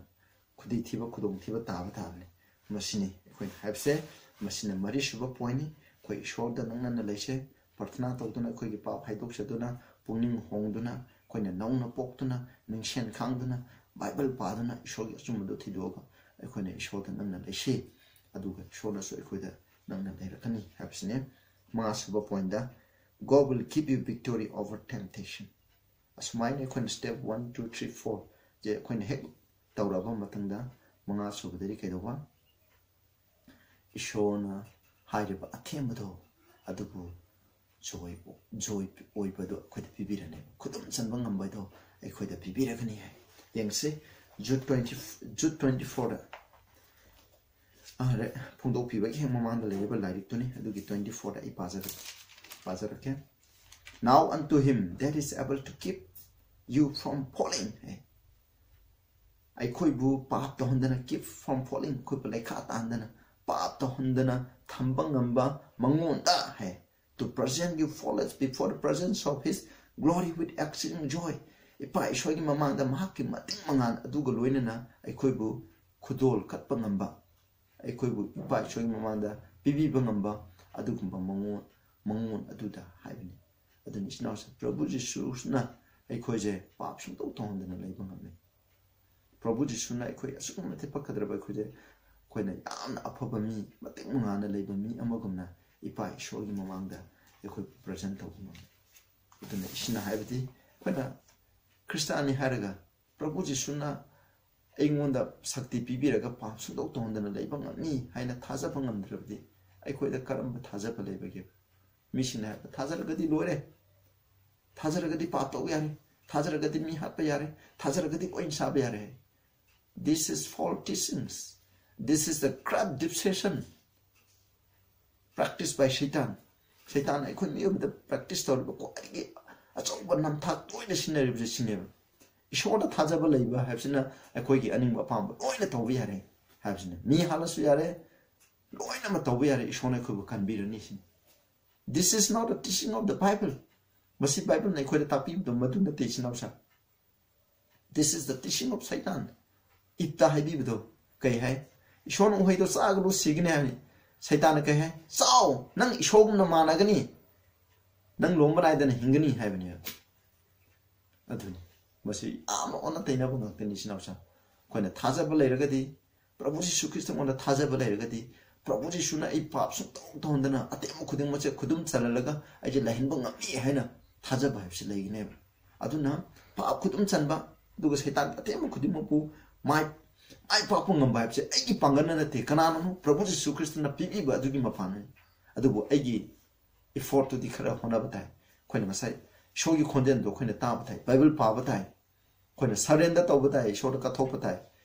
ꯈꯨꯗꯤ ꯊꯤꯕ, ꯈꯨꯗꯣꯡ ꯊꯤꯕ ꯇꯥꯕ ꯇꯥꯕꯅꯤ꯫ ꯃꯁꯤꯅꯤ ꯑꯩꯈꯣꯏꯅ ꯍꯥꯏꯕꯁꯦ꯫ ꯃꯁꯤꯅ ꯃꯔꯤꯁꯨꯕ ꯄꯣꯏꯟꯅꯤ꯫ ꯑꯩꯈꯣꯏ ꯏꯁꯣꯔꯗ ꯅꯛꯅꯅ ꯂꯩꯁꯦ, ꯄ꯭ꯔꯊꯅꯥ ꯇꯧꯗꯨꯅ ꯑꯩꯈꯣꯏꯒꯤ ꯄꯥꯞ ꯍꯥꯏꯗꯣꯛꯆꯗꯨꯅ, ꯄꯨꯛꯅꯤꯡ ꯍꯣꯡꯗꯨꯅ, ꯑꯩꯈꯣꯏꯅ ꯅꯧꯅ ꯄꯣꯛꯇꯨꯅ, ꯅꯤꯡꯁꯦꯟ ꯈꯥꯡꯗꯨꯅ, ꯕꯥꯏꯕꯜ ꯄꯥꯗꯨꯅ, ꯏꯁꯣꯔꯒꯤ ꯑꯆꯨꯝꯕꯗꯨ ꯊꯤꯗꯣꯛꯑꯒ ꯑꯩꯈꯣꯏꯅ ꯏꯁꯣꯔꯗ ꯅꯛꯅ ꯂꯩꯁꯤ꯫ ꯑꯗꯨꯒ ꯏꯁꯣꯔꯅꯁꯨ ꯑꯩꯈꯣꯏꯗ ꯅꯛꯅ ꯂꯩꯔꯛꯀꯅꯤ ꯍꯥꯏꯕꯁꯤꯅꯤ꯫ ꯃꯉꯥꯁꯨꯕ ꯄꯣꯏꯟꯗ, "God will give you victory over temptation." ꯑꯁꯨꯃꯥꯏꯅ ꯑꯩꯈꯣꯏꯅ step one, two, three, four ꯁꯦ ꯑꯩꯈꯣꯏꯅ ꯍꯦꯛ ꯇꯧꯔꯕ ꯃꯇꯨꯡꯗ, ꯃꯉꯥꯁꯨꯕꯗꯗꯤ ꯀꯩꯗꯧꯕ? ꯏꯁꯣꯔꯅ ꯍꯥꯏꯔꯤꯕ ꯑꯊꯦꯝꯕꯗꯣ ꯑꯗꯨꯕꯨ ꯖꯣꯏ, ꯖꯣꯏ ꯑꯣꯏꯕꯗꯣ ꯑꯩꯈꯣꯏꯗ ꯄꯤꯕꯤꯔꯅꯦꯕ꯫ ꯈꯨꯗꯨꯝ ꯆꯟꯕ ꯉꯝꯕꯗꯣ ꯑꯩꯈꯣꯏꯗ ꯄꯤꯕꯤꯔꯒꯅꯤ ꯍꯥꯏ꯫ ꯌꯦꯡꯁꯤ, ꯖꯨꯠ twenty, ꯖꯨꯠ twenty fourꯗ, ꯑꯥ, ꯔꯦ-, ꯐꯣꯡꯗꯣꯛꯄꯤꯕꯒꯤ ꯍꯦꯛ ꯃꯃꯥꯡꯗ ꯂꯩꯔꯤꯕ ꯂꯥꯏꯔꯤꯛꯇꯨꯅꯤ, ꯑꯗꯨꯒꯤ twenty fourꯗ ꯑꯩ ꯄꯥꯖꯔꯛ-, ꯄꯥꯖꯔꯛꯀꯦ꯫ "Now unto him that is able to keep you from falling." ꯍꯥꯏ꯫ ꯑꯩꯈꯣꯏꯕꯨ ꯄꯥꯞ ꯇꯧꯍꯟꯗꯅ, keep from falling, ꯑꯩꯈꯣꯏꯕꯨ ꯂꯩꯈꯥ ꯇꯥꯍꯟꯗꯅ, ꯄꯥꯞ ꯇꯧꯍꯟꯗꯅ ꯊꯝꯕ ꯉꯝꯕ ꯃꯉꯣꯟꯗ ꯍꯥꯏ, "To present you faultless before the presence of his glory with exceeding joy." ꯏꯄꯥ ꯏꯁꯣꯔꯒꯤ ꯃꯃꯥꯡꯗ ꯃꯍꯥꯛꯀꯤ ꯃꯇꯤꯡ ꯃꯉꯥꯜ ꯑꯗꯨꯒ ꯂꯣꯏꯅꯅ ꯑꯩꯈꯣꯏꯕꯨ ꯈꯨꯗꯣꯜ ꯀꯠꯄ ꯉꯝꯕ, ꯑꯩꯈꯣꯏꯕꯨ ꯏꯄꯥ ꯏꯁꯣꯔꯒꯤ ꯃꯃꯥꯡꯗ ꯄꯤꯕꯤꯕ ꯉꯝꯕ ꯑꯗꯨꯒꯨꯝꯕ ꯃꯉꯣꯟ, ꯃꯉꯣꯟ ꯑꯗꯨꯗ ꯍꯥꯏꯕꯅꯤ꯫ ꯑꯗꯨꯅ ꯏꯆꯤꯟ ꯏꯅꯥꯎꯁꯤꯡ, ꯄ꯭ꯔꯚꯨ ꯖꯤꯁꯨꯅ ꯑꯩꯈꯣꯏꯁꯦ ꯄꯥꯞ ꯁꯨꯡꯇꯧ ꯇꯧꯍꯟꯗꯅ ꯂꯩꯕ ꯉꯝꯃꯤ꯫ ꯄ꯭ꯔꯚꯨ ꯖꯤꯁꯨꯅ ꯑꯩꯈꯣꯏ ꯑꯁꯨꯛꯀꯤ ꯃꯇꯤꯛ ꯐꯈ꯭ꯔꯕ ꯑꯩꯈꯣꯏꯁꯦ, ꯑꯩꯈꯣꯏꯅ ꯌꯥꯝꯅ ꯑꯐꯕ ꯃꯤ, ꯃꯇꯤꯛ ꯃꯉꯥꯅ ꯂꯩꯕ ꯃꯤ ꯑꯃꯒꯨꯝꯅ ꯏꯄꯥ ꯏꯁꯣꯔꯒꯤ ꯃꯃꯥꯡꯗ ꯑꯩꯈꯣꯏ ꯄ꯭ꯔꯖꯦꯟ ꯇꯧꯕ ꯉꯝꯃꯤ꯫ ꯑꯗꯨꯅ ꯏꯁꯤꯡꯅ ꯍꯥꯏꯕꯗꯤ ꯑꯩꯈꯣꯏꯅ ꯈ꯭ꯔꯤꯁꯇꯥꯟꯅꯤ ꯍꯥꯏꯔꯒ ꯄ꯭ꯔꯚꯨ ꯖꯤꯁꯨꯅ ꯑꯩꯉꯣꯟꯗ ꯁꯛꯇꯤ ꯄꯤꯕꯤꯔꯒ ꯄꯥꯞ ꯁꯨꯡꯇꯧ ꯇꯧꯍꯟꯗꯅ ꯂꯩꯕ ꯉꯝꯃꯤ ꯍꯥꯏꯅ ꯊꯥꯖꯕ ꯉꯝꯗ꯭ꯔꯕꯗꯤ ꯑꯩꯈꯣꯏꯗ ꯀꯔꯝꯕ ꯊꯥꯖꯕ ꯂꯩꯕꯒꯦ? ꯃꯤꯁꯤꯡꯅ ꯍꯥꯏꯕ, "ꯊꯥꯖꯔꯒꯗꯤ ꯂꯣꯏꯔꯦ, ꯊꯥꯖꯔꯒꯗꯤ ꯄꯥꯞ ꯇꯧꯕ ꯌꯥꯔꯦ, ꯊꯥꯖꯔꯒꯗꯤ ꯃꯤ ꯍꯥꯠꯄ ꯌꯥꯔꯦ, ꯊꯥꯖꯔꯒꯗꯤ ꯂꯣꯏꯅ ꯆꯥꯕ ꯌꯥꯔꯦ." This is false teachings. This is the corrupt deception practiced by Satan. ꯁꯩꯇꯥꯟꯅ ꯑꯩꯈꯣꯏ ꯃꯤꯑꯣꯏꯕꯗ ꯄ꯭ꯔꯦꯛꯇꯤꯁ ꯇꯧꯔꯤꯕ ꯈ꯭ꯋꯥꯏꯗꯒꯤ ꯑꯆꯧꯕ ꯅꯝꯊꯥꯛ ꯇꯣꯏꯅ ꯁꯤꯖꯤꯟꯅꯔꯤꯕꯁꯦ ꯁꯤꯅꯦꯕ꯫ ꯏꯁꯣꯔꯗ ꯊꯥꯖꯕ ꯂꯩꯕ ꯍꯥꯏꯕꯁꯤꯅ ꯑꯩꯈꯣꯏꯒꯤ ꯑꯅꯤꯡꯕ ꯑꯄꯥꯝꯕ ꯂꯣꯏꯅ ꯇꯧꯕ ꯌꯥꯔꯦ ꯍꯥꯏꯕꯁꯤꯅ, ꯃꯤ ꯍꯥꯠꯂꯁꯨ ꯌꯥꯔꯦ, ꯂꯣꯏꯅꯃꯛ ꯇꯧꯕ ꯌꯥꯔꯦ, ꯏꯁꯣꯔꯅ ꯑꯩꯈꯣꯏꯕꯨ ꯀꯟꯕꯤꯔꯅꯤ ꯁꯤꯅꯤ꯫ This is not the teaching of the Bible. ꯃꯁꯤ ꯕꯥꯏꯕꯜꯅ ꯑꯩꯈꯣꯏꯗ ꯇꯥꯛꯄꯤꯕꯗꯣ ꯃꯗꯨ ꯅꯠꯇꯦ, ꯏꯆꯤꯟ ꯏꯅꯥꯎꯁꯥ꯫ This is the teaching of Satan. ꯏꯞꯇ ꯍꯥꯏꯕꯤꯕꯗꯣ ꯀꯩ ꯍꯥꯏ? "ꯏꯁꯣꯔꯅ ꯎꯍꯩꯗꯣ ꯆꯥꯒꯅꯨ, ꯁꯤꯒꯅꯤ" ꯍꯥꯏꯕꯅꯤ꯫ ꯁꯩꯇꯥꯟꯅ ꯀꯩ ꯍꯥꯏ? "ꯆꯥꯎ, ꯅꯪ ꯏꯁꯣꯔꯒꯨꯝꯅ ꯃꯥꯟꯅꯒꯅꯤ, ꯅꯪ ꯂꯣꯝꯕ ꯅꯥꯏꯗꯅ ꯍꯤꯡꯒꯅꯤ" ꯍꯥꯏꯕꯅꯦꯕ꯫ ꯑꯗꯨꯅꯤ, ꯃꯁꯤ ꯌꯥꯝꯅ ꯑꯣꯟꯅ ꯇꯩꯅꯕ ꯉꯥꯛꯇꯅꯤ, ꯏꯆꯤꯟ ꯏꯅꯥꯎꯁꯥ꯫ ꯑꯩꯈꯣꯏꯅ ꯊꯥꯖꯕ ꯂꯩꯔꯒꯗꯤ, ꯄ꯭ꯔꯚꯨ ꯖꯤꯁꯨ ꯈ꯭ꯔꯤꯁꯇꯉꯣꯟꯗ ꯊꯥꯖꯕ ꯂꯩꯔꯒꯗꯤ, ꯄ꯭ꯔꯚꯨ ꯖꯤꯁꯨꯅ ꯑꯩ ꯄꯥꯞ ꯁꯨꯡꯇꯧ ꯇꯧꯍꯟꯗꯅ ꯑꯇꯦꯝꯕ ꯈꯨꯗꯤꯡꯃꯛꯁꯦ ꯈꯨꯗꯨꯝ ꯆꯜꯍꯜꯂꯒ ꯑꯩꯁꯦ ꯂꯩꯍꯟꯕ ꯉꯝꯃꯤ ꯍꯥꯏꯅ ꯊꯥꯖꯕ ꯍꯥꯏꯕꯁꯤ ꯂꯩꯒꯅꯦꯕ꯫ ꯑꯗꯨꯅ ꯄꯥꯞ ꯈꯨꯗꯨꯝ ꯆꯟꯕ, ꯑꯗꯨꯒ ꯁꯩꯇꯥꯟꯒꯤ ꯑꯇꯦꯝꯕ ꯈꯨꯗꯤꯡꯃꯛꯄꯨ ꯃꯥꯏ, ꯃꯥꯏ ꯄꯥꯛꯄ ꯉꯝꯕ ꯍꯥꯏꯕꯁꯦ ꯑꯩꯒꯤ ꯄꯥꯡꯒꯜꯅ ꯅꯠꯇꯦ, ꯀꯅꯥꯅꯅꯣ? ꯄ꯭ꯔꯚꯨ ꯖꯤꯁꯨ ꯈ꯭ꯔꯤꯁꯇꯅ ꯄꯤꯕꯤꯕ ꯑꯗꯨꯒꯤ ꯃꯄꯥꯟꯅꯤ꯫ ꯑꯗꯨꯕꯨ ꯑꯩꯒꯤ ꯏꯐꯣꯔꯠꯇꯨꯗꯤ ꯈꯔ ꯍꯣꯠꯅꯕ ꯇꯥꯏ꯫ ꯑꯩꯈꯣꯏꯅ ꯉꯁꯥꯏ ꯏꯁꯣꯔꯒꯤ ꯈꯣꯟꯖꯦꯜꯗꯣ ꯑꯩꯈꯣꯏꯅ ꯇꯥꯕ ꯇꯥꯏ, ꯕꯥꯏꯕꯜ ꯄꯥꯕ ꯇꯥꯏ, ꯑꯩꯈꯣꯏꯅ ꯁꯔꯦꯟꯗꯔ ꯇꯧꯕ ꯇꯥꯏ, ꯏꯁꯣꯔꯗ ꯀꯠꯊꯣꯛꯄ ꯇꯥꯏ,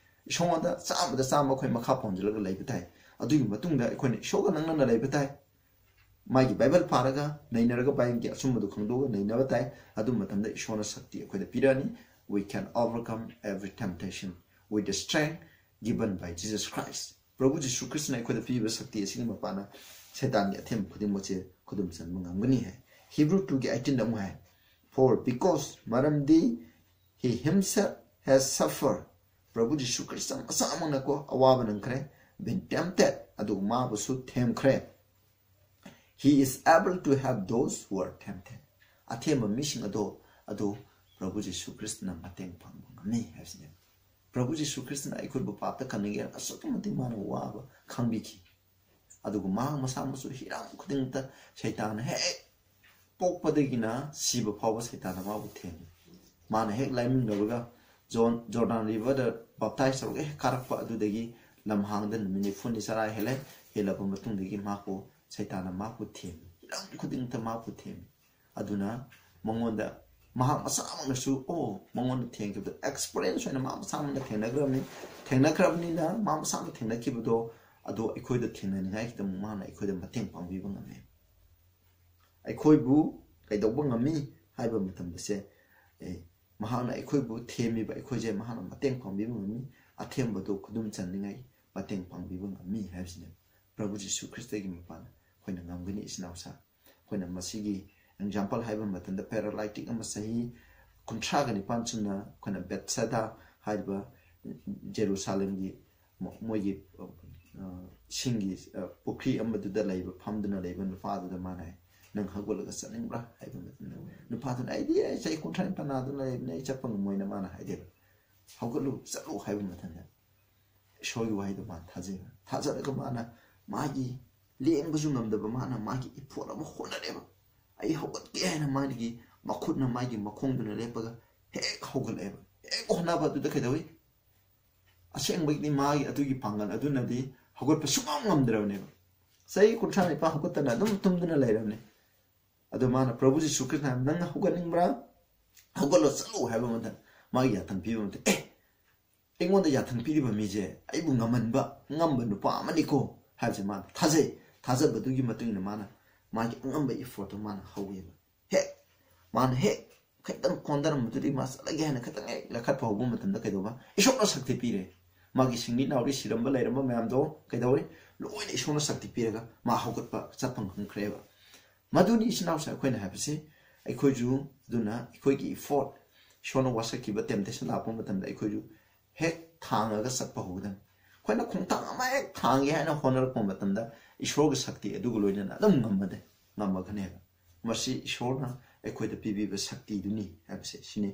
ꯏꯁꯣꯔꯉꯣꯟꯗ ꯆꯥꯝꯃꯗ ꯆꯥꯝꯃ ꯑꯩꯈꯣꯏ ꯃꯈꯥ ꯄꯣꯟꯁꯤꯜꯂꯒ ꯂꯩꯕ ꯇꯥꯏ꯫ ꯑꯗꯨꯒꯤ ꯃꯇꯨꯡꯗ ꯑꯩꯈꯣꯏꯅ ꯏꯁꯣꯔꯒ ꯅꯛꯅꯅ ꯂꯩꯕ ꯇꯥꯏ꯫ ꯃꯥꯒꯤ ꯕꯥꯏꯕꯜ ꯄꯥꯔꯒ ꯅꯩꯅꯔꯒ ꯕꯥꯏꯕꯜꯒꯤ ꯑꯆꯨꯝꯕꯗꯨ ꯈꯪꯗꯣꯛꯑꯒ ꯅꯩꯅꯕ ꯇꯥꯏ꯫ ꯑꯗꯨ ꯃꯇꯝꯗ ꯏꯁꯣꯔꯅ ꯁꯛꯇꯤ ꯑꯩꯈꯣꯏꯗ ꯄꯤꯔꯛꯑꯅꯤ꯫ We can overcome every temptation with the strength given by Jesus Christ. ꯄ꯭ꯔꯚꯨ ꯖꯤꯁꯨ ꯈ꯭ꯔꯤꯁꯇꯅ ꯑꯩꯈꯣꯏꯗ ꯄꯤꯕ ꯁꯛꯇꯤ ꯑꯁꯤꯒꯤ ꯃꯄꯥꯟꯅ ꯁꯩꯇꯥꯟꯒꯤ ꯑꯊꯦꯝꯕ ꯈꯨꯗꯤꯡꯃꯛꯁꯦ ꯈꯨꯗꯨꯝ ꯆꯟꯕ ꯉꯝꯒꯅꯤ ꯍꯥꯏ꯫ ꯍꯤꯕ꯭ꯔꯨ ꯇꯨꯒꯤ ꯑꯩꯠꯇꯤꯟꯗ ꯑꯃꯨꯛ ꯍꯥꯏ, "For because," ꯃꯔꯝꯗꯤ, "he himself has suffered," ꯄ꯭ꯔꯚꯨ ꯖꯤꯁꯨ ꯈ꯭ꯔꯤꯁꯇ ꯃꯁꯥꯃꯛꯅꯀꯣ ꯑꯋꯥꯕ ꯅꯪꯈ꯭ꯔꯦ, "been tempted," ꯑꯗꯨꯒ ꯃꯥꯕꯨꯁꯨ ꯊꯦꯝꯈ꯭ꯔꯦ, "he is able to help those who are tempted." ꯑꯊꯦꯝꯕ ꯃꯤꯁꯤꯡ ꯑꯗꯣ, ꯑꯗꯨ ꯄ꯭ꯔꯚꯨ ꯖꯤꯁꯨ ꯈ꯭ꯔꯤꯁꯇꯅ ꯃꯇꯦꯡ ꯄꯥꯡꯕ ꯉꯝꯃꯤ ꯍꯥꯏꯕꯁꯤꯅꯦ꯫ ꯄ꯭ꯔꯚꯨ ꯖꯤꯁꯨ ꯈ꯭ꯔꯤꯁꯇꯅ ꯑꯩꯈꯣꯏꯕꯨ ꯄꯥꯞꯇ ꯀꯟꯅꯤꯡꯒꯦ ꯑꯁꯨꯛꯀꯤ ꯃꯇꯤꯛ ꯃꯥꯅ ꯋꯥꯕ ꯈꯪꯕꯤꯈꯤ꯫ ꯑꯗꯨꯒ ꯃꯍꯥꯛ ꯃꯁꯥꯃꯛꯁꯨ ꯍꯤꯔꯝ ꯈꯨꯗꯤꯡꯃꯛꯇ ꯁꯩꯇꯥꯟꯅ ꯍꯦꯛ ꯄꯣꯛꯄꯗꯒꯤꯅ ꯁꯤꯕ ꯐꯥꯎꯕ ꯁꯩꯇꯥꯟꯅ ꯃꯥꯕꯨ ꯊꯦꯝꯃꯤ꯫ ꯃꯥꯅ ꯍꯦꯛ ꯂꯥꯏꯃꯤꯡꯅꯕꯒ ꯖꯣꯟ ꯖꯣꯔꯗꯥꯟ ꯔꯤꯚꯔꯗ ꯕꯥꯞꯇꯥꯏꯁ ꯇꯧꯔꯒ ꯍꯦꯛ ꯀꯥꯔꯛꯄ ꯑꯗꯨꯗꯒꯤ ꯂꯝꯍꯥꯡꯗ ꯅꯨꯃꯤꯠ ꯅꯤꯐꯨꯅꯤ ꯆꯔꯥ ꯍꯦꯜꯂꯦ꯫ ꯍꯦꯜꯂꯕ ꯃꯇꯨꯡꯗꯒꯤ ꯃꯍꯥꯛꯄꯨ ꯁꯩꯇꯥꯟꯅ ꯃꯍꯥꯛꯄꯨ ꯊꯦꯝꯃꯤ꯫ ꯍꯤꯔꯝ ꯈꯨꯗꯤꯡꯃꯛꯇ ꯃꯍꯥꯛꯄꯨ ꯊꯦꯝꯃꯤ꯫ ꯑꯗꯨꯅ ꯃꯉꯣꯟꯗ ꯃꯍꯥꯛ ꯃꯁꯥꯃꯛꯅꯁꯨ ꯑꯣ ꯃꯉꯣꯟꯗ ꯊꯦꯡꯈꯤꯕꯗ ꯑꯦꯛꯁꯄꯤꯔꯤꯌꯦꯟꯁ ꯑꯣꯏꯅ ꯃꯥ ꯃꯁꯥꯃꯛꯅ ꯊꯦꯡꯅꯈ꯭ꯔꯕꯅꯤ꯫ ꯊꯦꯡꯅꯈ꯭ꯔꯕꯅꯤꯅ ꯃꯥ ꯃꯁꯥꯃꯛ ꯊꯦꯡꯅꯈꯤꯕꯗꯣ ꯑꯗꯣ ꯑꯩꯈꯣꯏꯗ ꯊꯦꯡꯅꯅꯤꯡꯉꯥꯏꯒꯤꯗꯃꯛ ꯃꯥꯅ ꯑꯩꯈꯣꯏꯗ ꯃꯇꯦꯡ ꯄꯥꯡꯕꯤꯕ ꯉꯝꯃꯤ꯫ ꯑꯩꯈꯣꯏꯕꯨ ꯀꯩꯗꯧꯕ ꯉꯝꯃꯤ ꯍꯥꯏꯕ ꯃꯇꯝꯗꯁꯦ ꯑꯦ, ꯃꯍꯥꯛꯅ ꯑꯩꯈꯣꯏꯕꯨ ꯊꯦꯝꯃꯤꯕ ꯑꯩꯈꯣꯏꯁꯦ ꯃꯍꯥꯛꯅ ꯃꯇꯦꯡ ꯄꯥꯡꯕꯤꯕ ꯉꯝꯃꯤ꯫ ꯑꯊꯦꯝꯕꯗꯨ ꯈꯨꯗꯨꯝ ꯆꯟꯅꯤꯡꯉꯥꯏ ꯃꯇꯦꯡ ꯄꯥꯡꯕꯤꯕ ꯉꯝꯃꯤ ꯍꯥꯏꯕꯁꯤꯅꯦ꯫ ꯄ꯭ꯔꯚꯨ ꯖꯤꯁꯨ ꯈ꯭ꯔꯤꯁꯇꯒꯤ ꯃꯄꯥꯟꯅ ꯑꯩꯈꯣꯏꯅ ꯉꯝꯒꯅꯤ꯫ ꯏꯆꯤꯟ ꯏꯅꯥꯎꯁꯥ ꯑꯩꯈꯣꯏꯅ ꯃꯁꯤꯒꯤ ꯑꯦꯛꯖꯥꯝꯄꯜ ꯍꯥꯏꯕ ꯃꯇꯝꯗ ꯄꯦꯔꯥꯂꯥꯏꯇꯤꯛ ꯑꯃ ꯆꯍꯤ ꯀꯨꯟꯊ꯭ꯔꯥꯒ ꯅꯤꯄꯥꯟ ꯁꯨꯝꯅ ꯑꯩꯈꯣꯏꯅ ꯕꯦꯠꯁꯦꯗꯥ ꯍꯥꯏꯔꯤꯕ ꯖꯦꯔꯨꯁꯥꯂꯦꯝꯒꯤ ꯃꯣꯏꯒꯤ ꯏꯁꯤꯡꯒꯤ ꯄꯨꯈ꯭ꯔꯤ ꯑꯃꯗꯨꯗ ꯂꯩꯕ ꯐꯝꯗꯨꯅ ꯂꯩꯕ ꯅꯨꯄꯥꯗꯨꯗ ꯃꯥꯅ ꯍꯥꯏ, "ꯅꯪ ꯍꯧꯒꯠꯂꯒ ꯆꯠꯅꯤꯡꯕ꯭ꯔꯥ?" ꯍꯥꯏꯕ ꯃꯇꯝꯗ ꯅꯨꯄꯥꯗꯨꯅ, "ꯑꯩꯗꯤ ꯑꯩ ꯆꯍꯤ ꯀꯨꯟꯊ꯭ꯔꯥ ꯅꯤꯄꯥꯟ ꯅꯥꯗꯨꯅ ꯂꯩꯕꯅꯤ, ꯑꯩ ꯆꯠꯄ ꯉꯝꯃꯣꯏꯅ" ꯃꯥꯅ ꯍꯥꯏꯗꯦꯕ꯫ "ꯍꯧꯒꯠꯂꯨ, ꯆꯠꯂꯨ" ꯍꯥꯏꯕ ꯃꯇꯝꯗ ꯏꯁꯣꯔꯒꯤ ꯋꯥꯍꯩꯗꯣ ꯃꯥꯅ ꯊꯥꯖꯩꯕ꯫ ꯊꯥꯖꯔꯒ ꯃꯥꯅ ꯃꯥꯒꯤ ꯂꯦꯡꯕꯁꯨ ꯉꯝꯗꯕ ꯃꯥꯅ ꯃꯥꯒꯤ ꯏꯐꯣꯔꯠ ꯑꯃ ꯍꯣꯠꯅꯔꯦꯕ꯫ "ꯑꯩ ꯍꯧꯒꯠꯀꯦ" ꯍꯥꯏꯅ ꯃꯥꯒꯤ ꯃꯈꯨꯠꯅ ꯃꯥꯒꯤ ꯃꯈꯣꯡꯗꯨꯅ ꯂꯦꯞꯄꯒ ꯍꯦꯛ ꯍꯧꯒꯠꯂꯛꯑꯦꯕ꯫ ꯍꯦꯛ ꯍꯣꯠꯅꯕ ꯑꯗꯨꯗ ꯀꯩꯗꯧꯏ? ꯑꯁꯦꯡꯕꯒꯤꯗꯤ ꯃꯥꯒꯤ ꯑꯗꯨꯒꯤ ꯄꯥꯡꯒꯜ ꯑꯗꯨꯅꯗꯤ ꯍꯧꯒꯠꯄ ꯁꯨꯡꯉꯝ ꯉꯝꯗ꯭ꯔꯕꯅꯦꯕ꯫ ꯆꯍꯤ ꯀꯨꯟꯊ꯭ꯔꯥ ꯅꯤꯄꯥꯟ ꯍꯧꯒꯠꯇꯅ ꯑꯗꯨꯝ ꯇꯨꯝꯗꯨꯅ ꯂꯩꯔꯕꯅꯦ꯫ ꯑꯗꯣ ꯃꯥꯅ ꯄ꯭ꯔꯚꯨ ꯖꯤꯁꯨ ꯈ꯭ꯔꯤꯁꯇꯅ, "ꯅꯪ ꯍꯧꯒꯠꯅꯤꯡꯕ꯭ꯔꯥ? ꯍꯧꯒꯠꯂꯣ, ꯆꯠꯂꯣ" ꯍꯥꯏꯕ ꯃꯇꯝꯗ ꯃꯥꯒꯤ ꯌꯥꯊꯪ ꯄꯤꯕ ꯃꯇꯝꯗ, "ꯑꯦ, ꯑꯩꯉꯣꯟꯗ ꯌꯥꯊꯪ ꯄꯤꯔꯤꯕ ꯃꯤꯁꯦ ꯑꯩꯕꯨ ꯉꯝꯍꯟꯕ ꯉꯝꯕ ꯅꯨꯄꯥ ꯑꯃꯅꯤꯀꯣ" ꯍꯥꯏꯕꯁꯦ ꯃꯥꯅ ꯊꯥꯖꯩ꯫ ꯊꯥꯖꯕꯗꯨꯒꯤ ꯃꯇꯨꯡ ꯏꯟꯅ ꯃꯥꯅ ꯃꯥꯒꯤ ꯑꯉꯝꯕ ꯏꯐꯣꯔꯠꯇꯣ ꯃꯥꯅ ꯍꯧꯋꯦꯕ꯫ ꯍꯦꯛ ꯃꯥꯅ ꯍꯦꯛ ꯈꯤꯇꯪ ꯀꯣꯟꯊꯔꯝꯕꯗꯨꯗꯤ ꯃꯥ ꯆꯠꯂꯒꯦ ꯍꯥꯏꯅ ꯈꯤꯇꯪ ꯍꯦꯛ ꯂꯦꯈꯠꯄ ꯍꯧꯕ ꯃꯇꯝꯗ ꯀꯩꯗꯧꯕ? ꯏꯁꯣꯔꯅ ꯁꯛꯇꯤ ꯄꯤꯔꯦ꯫ ꯃꯥꯒꯤ ꯁꯤꯡꯂꯤ ꯅꯥꯎꯔꯤ ꯁꯤꯔꯝꯕ ꯂꯩꯔꯝꯕ ꯃꯌꯥꯝꯗꯣ ꯀꯩꯗꯧꯔꯦ? ꯂꯣꯏꯅ ꯏꯁꯣꯔꯅ ꯁꯛꯇꯤ ꯄꯤꯔꯒ ꯃꯥ ꯍꯧꯒꯠꯄ ꯆꯠꯄ ꯉꯝꯈ꯭ꯔꯦꯕ꯫ ꯃꯗꯨꯅꯤ ꯏꯆꯤꯟ ꯏꯅꯥꯎꯁꯦ ꯑꯩꯈꯣꯏꯅ ꯍꯥꯏꯕꯁꯦ, ꯑꯩꯈꯣꯏꯁꯨ ꯑꯗꯨꯅ ꯑꯩꯈꯣꯏꯒꯤ ꯏꯐꯣꯔꯠ ꯏꯁꯣꯔꯅ ꯋꯥꯁꯛꯈꯤꯕ ꯇꯦꯝꯇꯦꯁꯟ ꯂꯥꯛꯄ ꯃꯇꯝꯗ ꯑꯩꯈꯣꯏꯁꯨ ꯍꯦꯛ ꯊꯥꯡꯉꯒ ꯆꯠꯄ ꯍꯧꯒꯗꯕꯅꯤ꯫ ꯑꯩꯈꯣꯏꯅ ꯈꯣꯡꯊꯥꯡ ꯑꯃ ꯍꯦꯛ ꯊꯥꯡꯒꯦ ꯍꯥꯏꯅ ꯍꯣꯠꯅꯔꯛꯄ ꯃꯇꯝꯗ ꯏꯁꯣꯔꯒꯤ ꯁꯛꯇꯤ ꯑꯗꯨꯒ ꯂꯣꯏꯅꯅ ꯑꯗꯨꯝ ꯉꯝꯃꯗꯦ, ꯉꯝꯃꯒꯅꯦꯕ꯫ ꯃꯁꯤ ꯏꯁꯣꯔꯅ ꯑꯩꯈꯣꯏꯗ ꯄꯤꯕꯤꯕ ꯁꯛꯇꯤꯗꯨꯅꯤ ꯍꯥꯏꯕꯁꯦ ꯁꯤꯅꯤ꯫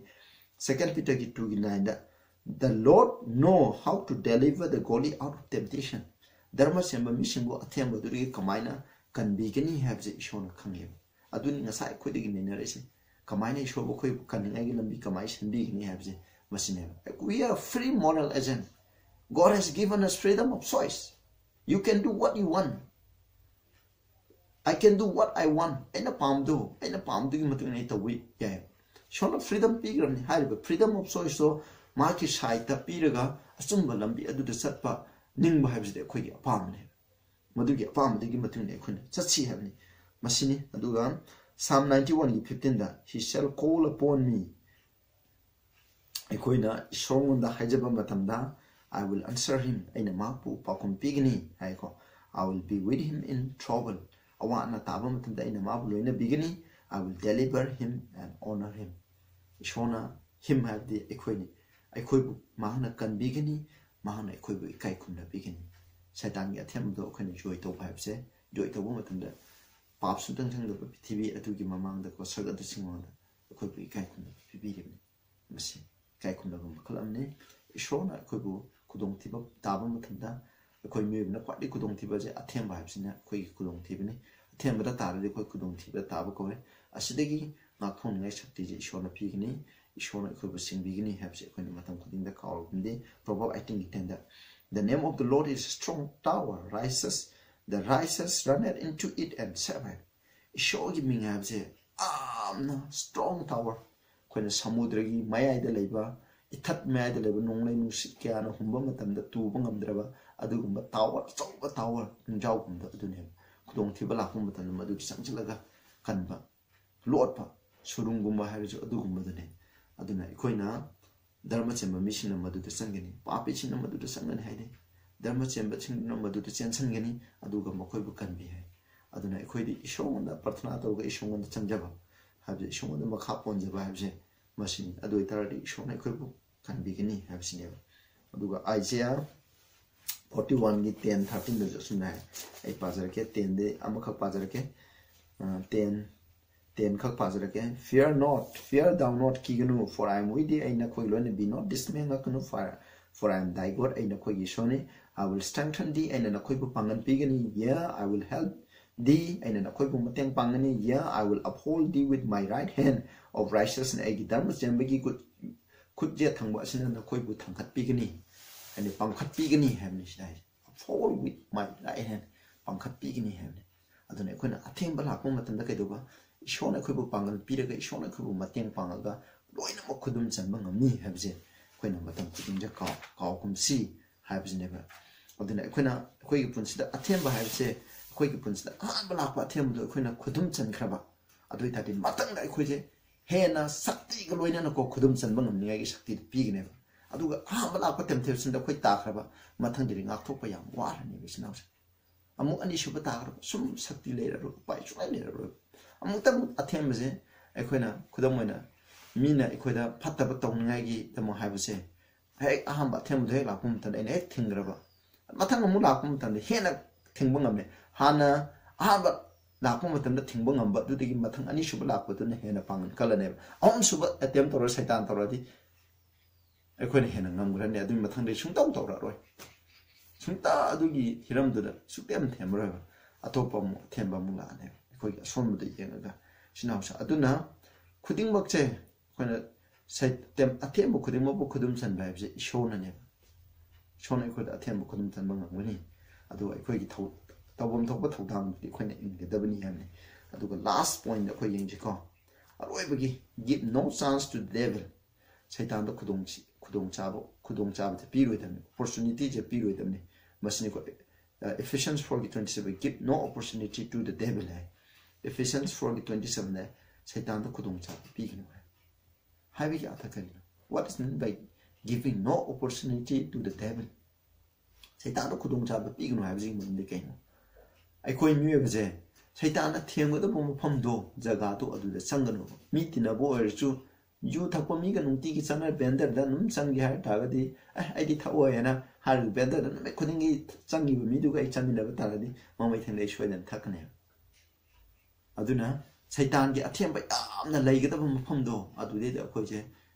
Second Peterꯒꯤ two ꯒꯤ nine the, "The Lord know how to deliver the godly out of temptation." ꯙꯔꯃ ꯁꯦꯝꯕ ꯃꯤꯁꯤꯡꯕꯨ ꯑꯊꯦꯝꯕꯗꯨꯗꯒꯤ ꯀꯃꯥꯏꯅ ꯀꯟꯕꯤꯒꯅꯤ ꯍꯥꯏꯕꯁꯦ ꯏꯁꯣꯔꯅ ꯈꯪꯉꯦꯕ꯫ ꯑꯗꯨꯅꯤ ꯉꯁꯥꯏ ꯑꯩꯈꯣꯏꯗꯒꯤ ꯅꯩꯅꯔꯛꯏꯁꯦ꯫ ꯀꯃꯥꯏꯅ ꯏꯁꯣꯔꯕꯨ ꯑꯩꯈꯣꯏꯕꯨ ꯀꯟꯅꯤꯡꯉꯥꯏꯒꯤ ꯂꯝꯕꯤ ꯀꯃꯥꯏꯅ ꯁꯦꯝꯕꯤꯒꯅꯤ ꯍꯥꯏꯕꯁꯦ ꯃꯁꯤꯅꯦꯕ꯫ We are free moral agent. God has given us freedom of choice. You can do what you want. I can do what I want. ꯑꯩꯅ ꯄꯥꯝꯕꯗꯨ, ꯑꯩꯅ ꯄꯥꯝꯕꯗꯨꯒꯤ ꯃꯇꯨꯡ ꯏꯟꯅ ꯑꯩ ꯇꯧꯕ ꯌꯥꯏ꯫ ꯏꯁꯣꯔꯅ freedom ꯄꯤꯈ꯭ꯔꯕꯅꯤ꯫ ꯍꯥꯏꯔꯤꯕ freedom of choiceꯇꯣ ꯃꯥꯒꯤ sideꯇ ꯄꯤꯔꯒ ꯑꯆꯨꯝꯕ ꯂꯝꯕꯤ ꯑꯗꯨꯗ ꯆꯠꯄ ꯅꯤꯡꯕ ꯍꯥꯏꯕꯁꯤꯗꯤ ꯑꯩꯈꯣꯏꯒꯤ ꯑꯄꯥꯝꯕꯅꯦ꯫ ꯃꯗꯨꯒꯤ ꯑꯄꯥꯝꯕꯗꯨꯒꯤ ꯃꯇꯨꯡ ꯏꯟꯅ ꯑꯩꯈꯣꯏꯅ ꯆꯠꯁꯤ ꯍꯥꯏꯕꯅꯤ꯫ ꯃꯁꯤꯅꯤ꯫ ꯑꯗꯨꯒ Psalm ninety-oneꯒꯤ fifteenꯗ, "He shall call upon me." ꯑꯩꯈꯣꯏꯅ ꯏꯁꯣꯔꯉꯣꯟꯗ ꯍꯥꯏꯖꯕ ꯃꯇꯝꯗ, "I will answer him." ꯑꯩꯅ ꯃꯍꯥꯛꯄꯨ ꯄꯥꯎꯈꯨꯝ ꯄꯤꯒꯅꯤ ꯍꯥꯏꯀꯣ꯫ "I will be with him in trouble." ꯑꯋꯥ ꯑꯅꯥ ꯇꯥꯕ ꯃꯇꯝꯗ ꯑꯩꯅ ꯃꯥꯕꯨ ꯂꯣꯏꯅꯕꯤꯒꯅꯤ꯫ "I will deliver him and honor him." ꯏꯁꯣꯔꯅ, him ꯍꯥꯏꯕꯗꯤ ꯑꯩꯈꯣꯏꯅꯤ꯫ ꯑꯩꯈꯣꯏꯕꯨ ꯃꯍꯥꯛꯅ ꯀꯟꯕꯤꯒꯅꯤ, ꯃꯍꯥꯛꯅ ꯑꯩꯈꯣꯏꯕꯨ ꯏꯀꯥꯏ ꯈꯨꯝꯅꯕꯤꯒꯅꯤ꯫ ꯁꯩꯇꯥꯟꯒꯤ ꯑꯊꯦꯝꯕꯗꯣ ꯑꯩꯈꯣꯏꯅ ꯖꯣꯏ ꯇꯧꯕ ꯍꯥꯏꯕꯁꯦ, ꯖꯣꯏ ꯇꯧꯕ ꯃꯇꯝꯗ ꯄꯥꯞ ꯁꯨꯡꯆꯪ ꯆꯪꯗꯕ ꯄ꯭ꯔꯤꯊꯤꯕꯤ ꯑꯗꯨꯒꯤ ꯃꯃꯥꯡꯗꯀꯣ, ꯁꯔꯒ ꯑꯗꯨꯁꯤꯡ ꯃꯃꯥꯡꯗ ꯑꯩꯈꯣꯏꯕꯨ ꯏꯀꯥꯏ ꯈꯨꯝꯅꯕ ꯄꯤꯕꯤꯔꯤꯕꯅꯤ꯫ ꯃꯁꯤ ꯏꯀꯥꯏ ꯈꯨꯝꯅꯕ ꯃꯈꯜ ꯑꯃꯅꯤ꯫ ꯏꯁꯣꯔꯅ ꯑꯩꯈꯣꯏꯕꯨ ꯈꯨꯗꯣꯡꯊꯤꯕ ꯇꯥꯕ ꯃꯇꯝꯗ, ꯑꯩꯈꯣꯏ ꯃꯤꯑꯣꯏꯕꯅ ꯈ꯭ꯋꯥꯏꯗꯒꯤ ꯈꯨꯗꯣꯡꯊꯤꯕꯁꯦ, ꯑꯊꯦꯝꯕ ꯍꯥꯏꯕꯁꯤꯅ ꯑꯩꯈꯣꯏꯒꯤ ꯈꯨꯗꯣꯡꯊꯤꯕꯅꯤ꯫ ꯑꯊꯦꯝꯕꯗ ꯇꯥꯔꯗꯤ ꯑꯩꯈꯣꯏ ꯈꯨꯗꯣꯡꯊꯤꯕꯗ ꯇꯥꯕ ꯀꯧꯋꯦ꯫ ꯑꯁꯤꯗꯒꯤ ꯉꯥꯛꯊꯣꯛꯅꯤꯡꯉꯥꯏ ꯁꯛꯇꯤꯁꯦ ꯏꯁꯣꯔꯅ ꯄꯤꯒꯅꯤ, ꯏꯁꯣꯔꯅ ꯑꯩꯈꯣꯏꯕꯨ ꯁꯤꯡꯕꯤꯒꯅꯤ ꯍꯥꯏꯕꯁꯦ ꯑꯩꯈꯣꯏꯅ ꯃꯇꯝ ꯈꯨꯗꯤꯡꯗ ꯀꯥꯎꯔꯒꯨꯝꯗꯦ꯫ Proverb eighteenꯒꯤ tenꯗ, "The name of the Lord is a strong tower, righteous, the righteous runneth into it and saveth." ꯏꯁꯣꯔꯒꯤ ꯃꯤꯡ ꯍꯥꯏꯕꯁꯦ ꯌꯥꯝꯅ strong tower, ꯑꯩꯈꯣꯏꯅ ꯁꯃꯨꯗ꯭ꯔꯒꯤ ꯃꯌꯥꯏꯗ ꯂꯩꯕ, ꯏꯊꯠ ꯃꯌꯥꯏꯗ ꯂꯩꯕ, ꯅꯣꯡꯂꯩ ꯅꯨꯡꯁꯤꯠ ꯀꯌꯥꯅ ꯍꯨꯝꯕ ꯃꯇꯝꯗ ꯇꯨꯕ ꯉꯝꯗ꯭ꯔꯕ ꯑꯗꯨꯒꯨꯝꯕ tower, ꯑꯆꯧꯕ tower, ꯅꯤꯡꯖꯥꯎꯒꯨꯝꯕꯗꯣ ꯑꯗꯨꯅꯦꯕ꯫ ꯈꯨꯗꯣꯡꯊꯤꯕ ꯂꯥꯛꯄ ꯃꯇꯝꯗ ꯃꯗꯨꯗ ꯆꯪꯁꯤꯜꯂꯒ ꯀꯟꯕ, ꯂꯣꯠꯄ, ꯁꯨꯔꯨꯡꯒꯨꯝꯕ ꯍꯥꯏꯔꯁꯨ ꯑꯗꯨꯒꯨꯝꯕꯗꯨꯅꯦ꯫ ꯑꯗꯨꯅ ꯑꯩꯈꯣꯏꯅ ꯙꯔꯃ ꯆꯦꯟꯕ ꯃꯤꯁꯤꯡꯅ ꯃꯗꯨꯗ ꯆꯪꯒꯅꯤ, ꯄꯥꯄꯤꯁꯤꯡꯅ ꯃꯗꯨꯗ ꯆꯪꯒꯅꯤ ꯍꯥꯏꯗꯤ, ꯙꯔꯃ ꯆꯦꯟꯕꯁꯤꯡꯗꯨꯅ ꯃꯗꯨꯗ ꯆꯦꯟꯁꯤꯟꯒꯅꯤ, ꯑꯗꯨꯒ ꯃꯈꯣꯏꯕꯨ ꯀꯟꯕꯤ ꯍꯥꯏ꯫ ꯑꯗꯨꯅ ꯑꯩꯈꯣꯏꯗꯤ ꯏꯁꯣꯔꯉꯣꯟꯗ ꯄ꯭ꯔꯊꯅꯥ ꯇꯧꯔꯒ ꯏꯁꯣꯔꯉꯣꯟꯗ ꯆꯪꯖꯕ, ꯍꯥꯏꯕꯗꯤ ꯏꯁꯣꯔꯉꯣꯟꯗ ꯃꯈꯥ ꯄꯣꯟꯖꯕ ꯍꯥꯏꯕꯁꯦ ꯃꯁꯤꯅꯤ꯫ ꯑꯗꯨ ꯑꯣꯏꯇꯥꯔꯗꯤ ꯏꯁꯣꯔꯅ ꯑꯩꯈꯣꯏꯕꯨ ꯀꯟꯕꯤꯒꯅꯤ ꯍꯥꯏꯕꯁꯤꯅꯦꯕ꯫ ꯑꯗꯨꯒ Isaiah forty-oneꯒꯤ ten thirteenꯗꯁꯨ ꯑꯁꯨꯝꯅ ꯍꯥꯏ꯫ ꯑꯩ ꯄꯥꯖꯔꯛꯀꯦ, tenꯗꯩ ꯑꯃꯈꯛ ꯄꯥꯖꯔꯛꯀꯦ꯫ ꯑ, ten, ten ꯈꯛ ꯄꯥꯖꯔꯛꯀꯦ꯫ "Fear not, fear thou not, ꯀꯤꯒꯅꯨ, for I am with thee, ꯑꯩ ꯅꯈꯣꯏꯒ ꯂꯣꯏꯅ, be not dismay, ꯉꯛꯀꯅꯨ, for, for I am thy God, ꯑꯩ ꯅꯈꯣꯏꯒꯤ ꯏꯁꯣꯔꯅꯤ꯫ I will strengthen thee, ꯑꯩꯅ ꯅꯈꯣꯏꯕꯨ ꯄꯥꯡꯒꯜ ꯄꯤꯒꯅꯤ꯫ Yea, I will help thee, ꯑꯩꯅ ꯅꯈꯣꯏꯕꯨ ꯃꯇꯦꯡ ꯄꯥꯡꯒꯅꯤ꯫ Yeah, I will uphold thee with my right hand of righteousness, ꯑꯩꯒꯤ ꯙꯔꯃ ꯆꯦꯟꯕꯒꯤ ꯈꯨꯠ, ꯈꯨꯠ ꯌꯦꯠ ꯊꯪꯕ ꯑꯁꯤꯅ ꯅꯈꯣꯏꯕꯨ ꯊꯥꯡꯒꯠꯄꯤꯒꯅꯤ, ꯑꯩꯅ ꯄꯥꯡꯈꯠꯄꯤꯒꯅꯤ ꯍꯥꯏꯕꯅꯤ꯫ ꯁꯤꯗ ꯍꯥꯏꯁꯦ, uphold with my right hand, ꯄꯥꯡꯈꯠꯄꯤꯒꯅꯤ ꯍꯥꯏꯕꯅꯤ꯫ ꯑꯗꯨꯅ ꯑꯩꯈꯣꯏꯅ ꯑꯊꯦꯡꯕ ꯂꯥꯛꯄ ꯃꯇꯝꯗ ꯀꯩꯗꯧꯕ? ꯏꯁꯣꯔꯅ ꯑꯩꯈꯣꯏꯕꯨ ꯄꯥꯡꯒꯜ ꯄꯤꯔꯒ, ꯏꯁꯣꯔꯅ ꯑꯩꯈꯣꯏꯕꯨ ꯃꯇꯦꯡ ꯄꯥꯡꯉꯒ ꯂꯣꯏꯅꯃꯛ ꯈꯨꯗꯨꯝ ꯆꯟꯕ ꯉꯝꯃꯤ ꯍꯥꯏꯕꯁꯦ ꯑꯩꯈꯣꯏꯅ ꯃꯇꯝ ꯈꯨꯗꯤꯡꯗ ꯀꯥꯎ, ꯀꯥꯎꯒꯨꯝꯁꯤ ꯍꯥꯏꯕꯁꯤꯅꯦꯕ꯫ ꯑꯗꯨꯅ ꯑꯩꯈꯣꯏꯅ, ꯑꯩꯈꯣꯏꯒꯤ ꯄꯨꯟꯁꯤꯗ ꯑꯊꯦꯡꯕ ꯍꯥꯏꯕꯁꯦ, ꯑꯩꯈꯣꯏꯒꯤ ꯄꯨꯟꯁꯤꯗ ꯑꯍꯥꯟꯕ ꯂꯥꯛꯄ ꯑꯊꯦꯡꯕꯗꯣ ꯑꯩꯈꯣꯏꯅ ꯈꯨꯗꯨꯝ ꯆꯟꯈ꯭ꯔꯕ, ꯑꯗꯨ ꯑꯣꯏ ꯇꯥꯔꯗꯤ ꯃꯊꯪꯗ ꯑꯩꯈꯣꯏꯁꯦ ꯍꯦꯟꯅ ꯁꯛꯇꯤꯒ ꯂꯣꯏꯅꯅꯀꯣ ꯈꯨꯗꯨꯝ ꯆꯟꯕ ꯉꯝꯅꯤꯡꯉꯥꯏꯒꯤ ꯁꯛꯇꯤꯗꯨ ꯄꯤꯒꯅꯦꯕ꯫ ꯑꯗꯨꯒ ꯑꯍꯥꯟꯕ ꯂꯥꯛꯄ temptationꯗ ꯑꯩꯈꯣꯏ ꯇꯥꯈ꯭ꯔꯕ, ꯃꯊꯪꯗꯗꯤ ꯉꯥꯛꯊꯣꯛꯄ ꯌꯥꯝ ꯋꯥꯔꯅꯦꯕ, ꯏꯆꯤꯟ ꯏꯅꯥꯎꯁꯦ꯫ ꯑꯃꯨꯛ ꯑꯅꯤꯁꯨꯕ ꯇꯥꯈ꯭ꯔꯕ, ꯁꯨꯝ ꯁꯛꯇꯤ ꯂꯩꯔꯔꯣꯏ, ꯎꯄꯥꯏ ꯁꯨꯡꯂꯩ ꯂꯩꯔꯔꯣꯏ꯫ ꯑꯃꯨꯛꯇꯪ ꯑꯊꯦꯝꯕꯁꯦ ꯑꯩꯈꯣꯏꯅ, ꯈꯨꯗꯝ ꯑꯣꯏꯅ, ꯃꯤꯅ ꯑꯩꯈꯣꯏꯗ ꯐꯠꯇꯕ ꯇꯧꯅꯤꯡꯉꯥꯏꯒꯤꯗꯃꯛ ꯍꯥꯏꯕꯁꯦ, ꯍꯦꯛ ꯑꯍꯥꯟꯕ ꯑꯊꯦꯝꯕꯗꯣ ꯍꯦꯛ ꯂꯥꯛꯄ ꯃꯇꯝꯗ ꯑꯩꯅ ꯍꯦꯛ ꯊꯤꯡꯈ꯭ꯔꯕ, ꯃꯊꯪ ꯑꯃꯨꯛ ꯂꯥꯛꯄ ꯃꯇꯝꯗ ꯍꯦꯟꯅ ꯊꯤꯡꯕ ꯉꯝꯃꯦ꯫ ꯍꯥꯟꯅ ꯑꯍꯥꯟꯕ ꯂꯥꯛꯄ ꯃꯇꯝꯗ ꯊꯤꯡꯕ ꯉꯝꯕ, ꯑꯗꯨꯗꯒꯤ ꯃꯊꯪ ꯑꯅꯤꯁꯨꯕ ꯂꯥꯛꯄꯗꯨꯅ ꯍꯦꯟꯅ ꯄꯥꯡꯒꯜ ꯀꯜꯂꯅꯦꯕ꯫ ꯑꯍꯨꯝꯁꯨꯕ attempt ꯇꯧꯔ ꯁꯩꯇꯥꯟ ꯇꯧꯔꯗꯤ ꯑꯩꯈꯣꯏꯅ ꯍꯦꯟꯅ ꯉꯝꯈ꯭ꯔꯅꯤ, ꯑꯗꯨꯒꯤ ꯃꯊꯪꯗ ꯁꯨꯡꯇꯧ ꯇꯧꯔꯛꯑꯔꯣꯏ꯫ ꯁꯨꯡꯇ ꯑꯗꯨꯒꯤ ꯍꯤꯔꯝꯗꯨꯗ ꯁꯨꯛꯇꯦꯝ ꯊꯦꯝꯃꯔꯣꯏꯕ꯫ ꯑꯇꯣꯞꯄ ꯑꯃꯨꯛ ꯑꯊꯦꯝꯕ ꯑꯃꯨꯛ ꯂꯥꯛꯑꯅꯦꯕ, ꯑꯩꯈꯣꯏꯒꯤ ꯑꯁꯣꯟꯕꯗ ꯌꯦꯡꯉꯒ꯫ ꯏꯆꯤꯟ ꯏꯅꯥꯎꯁꯦ, ꯑꯗꯨꯅ ꯈꯨꯗꯤꯡꯃꯛꯁꯦ ꯑꯩꯈꯣꯏꯅ ꯁꯩ-, ꯇꯦꯝ-, ꯑꯊꯦꯝꯕ ꯈꯨꯗꯤꯡꯃꯛꯄꯨ ꯈꯨꯗꯨꯝ ꯆꯟꯕ ꯍꯥꯏꯕꯁꯦ ꯏꯁꯣꯔꯅꯅꯦꯕ꯫ ꯏꯁꯣꯔꯅ ꯑꯩꯈꯣꯏꯗ ꯑꯊꯦꯝꯕ ꯈꯨꯗꯨꯝ ꯆꯟꯕ ꯉꯝꯒꯅꯤ꯫ ꯑꯗꯨꯒ ꯑꯩꯈꯣꯏꯒꯤ ꯊꯧ-, ꯇꯧꯐꯝ ꯊꯣꯛꯄ ꯊꯧꯗꯥꯡꯗꯨꯗꯤ ꯑꯩꯈꯣꯏꯅ ꯏꯟꯒꯗꯕꯅꯤ ꯍꯥꯏꯕꯅꯤ꯫ ꯑꯗꯨꯒ last point ꯑꯩꯈꯣꯏ ꯌꯦꯡꯁꯤꯀꯣ, ꯑꯔꯣꯏꯕꯒꯤ, give no chance to the devil꯫ ꯁꯩꯇꯥꯟꯗ ꯈꯨꯗꯣꯡ, ꯈꯨꯗꯣꯡꯆꯥꯕ, ꯈꯨꯗꯣꯡꯆꯥꯕꯗꯤ ꯄꯤꯔꯣꯏꯗꯕꯅꯤ, opportunityꯁꯦ ꯄꯤꯔꯣꯏꯗꯕꯅꯤ꯫ ꯃꯁꯤꯅꯤ ꯑꯩꯈꯣꯏ, ꯑ, Ephesians fourꯒꯤ twenty seven, "Give no opportunity to the devil" high. Ephesians fourꯒꯤ twenty sevenꯗ ꯁꯩꯇꯥꯟꯗ ꯈꯨꯗꯣꯡꯆꯥꯕ ꯄꯤꯒꯅꯨ ꯍꯥꯏ꯫ ꯍꯥꯏꯕꯒꯤ ꯑꯔꯊ ꯀꯔꯤꯅꯣ? What is meant by giving no opportunity to the devil? ꯁꯩꯇꯥꯟꯗ ꯈꯨꯗꯣꯡꯆꯥꯕ ꯄꯤꯒꯅꯨ ꯍꯥꯏꯕꯁꯤꯒꯤ ꯃꯔꯝꯗꯤ ꯀꯩꯅꯣ? ꯑꯩꯈꯣꯏ ꯃꯤꯑꯣꯏꯕꯁꯦ ꯁꯩꯇꯥꯟꯅ ꯊꯦꯝꯒꯗꯕ ꯃꯐꯝꯗꯣ, ꯖꯒꯥꯗꯣ ꯑꯗꯨꯗ ꯆꯪꯒꯅꯨꯕ꯫ ꯃꯤ ꯇꯤꯟꯅꯕ ꯑꯣꯏꯔꯁꯨ, ꯌꯨ ꯊꯛꯄ ꯃꯤꯒ ꯅꯨꯡꯇꯤꯒꯤ ꯆꯠꯅ vendorꯗ ꯑꯗꯨꯝ ꯆꯪꯒꯦ ꯍꯥꯏ ꯇꯥꯔꯒꯗꯤ, "ꯑꯦ, ꯑꯩꯗꯤ ꯊꯛꯑꯣꯏ" ꯍꯥꯏꯅ ꯍꯥꯏꯔꯤꯕ vendorꯗ ꯅꯨꯃꯤꯠ ꯈꯨꯗꯤꯡꯒꯤ ꯆꯪꯉꯤꯕ ꯃꯤꯗꯨꯒ ꯑꯩ ꯆꯥꯃꯤꯟꯅꯕ ꯇꯥꯔꯒꯗꯤ, ꯃꯃꯩ ꯊꯪꯗ ꯑꯩ ꯁꯣꯏꯗꯅ ꯊꯛꯀꯅꯦꯕ꯫ ꯑꯗꯨꯅ ꯁꯩꯇꯥꯟꯒꯤ ꯑꯊꯦꯝꯕ ꯌꯥꯝꯅ ꯂꯩꯒꯗꯕ ꯃꯐꯝꯗꯣ, ꯑꯗꯨꯗꯩꯗ ꯑꯩꯈꯣꯏꯁꯦ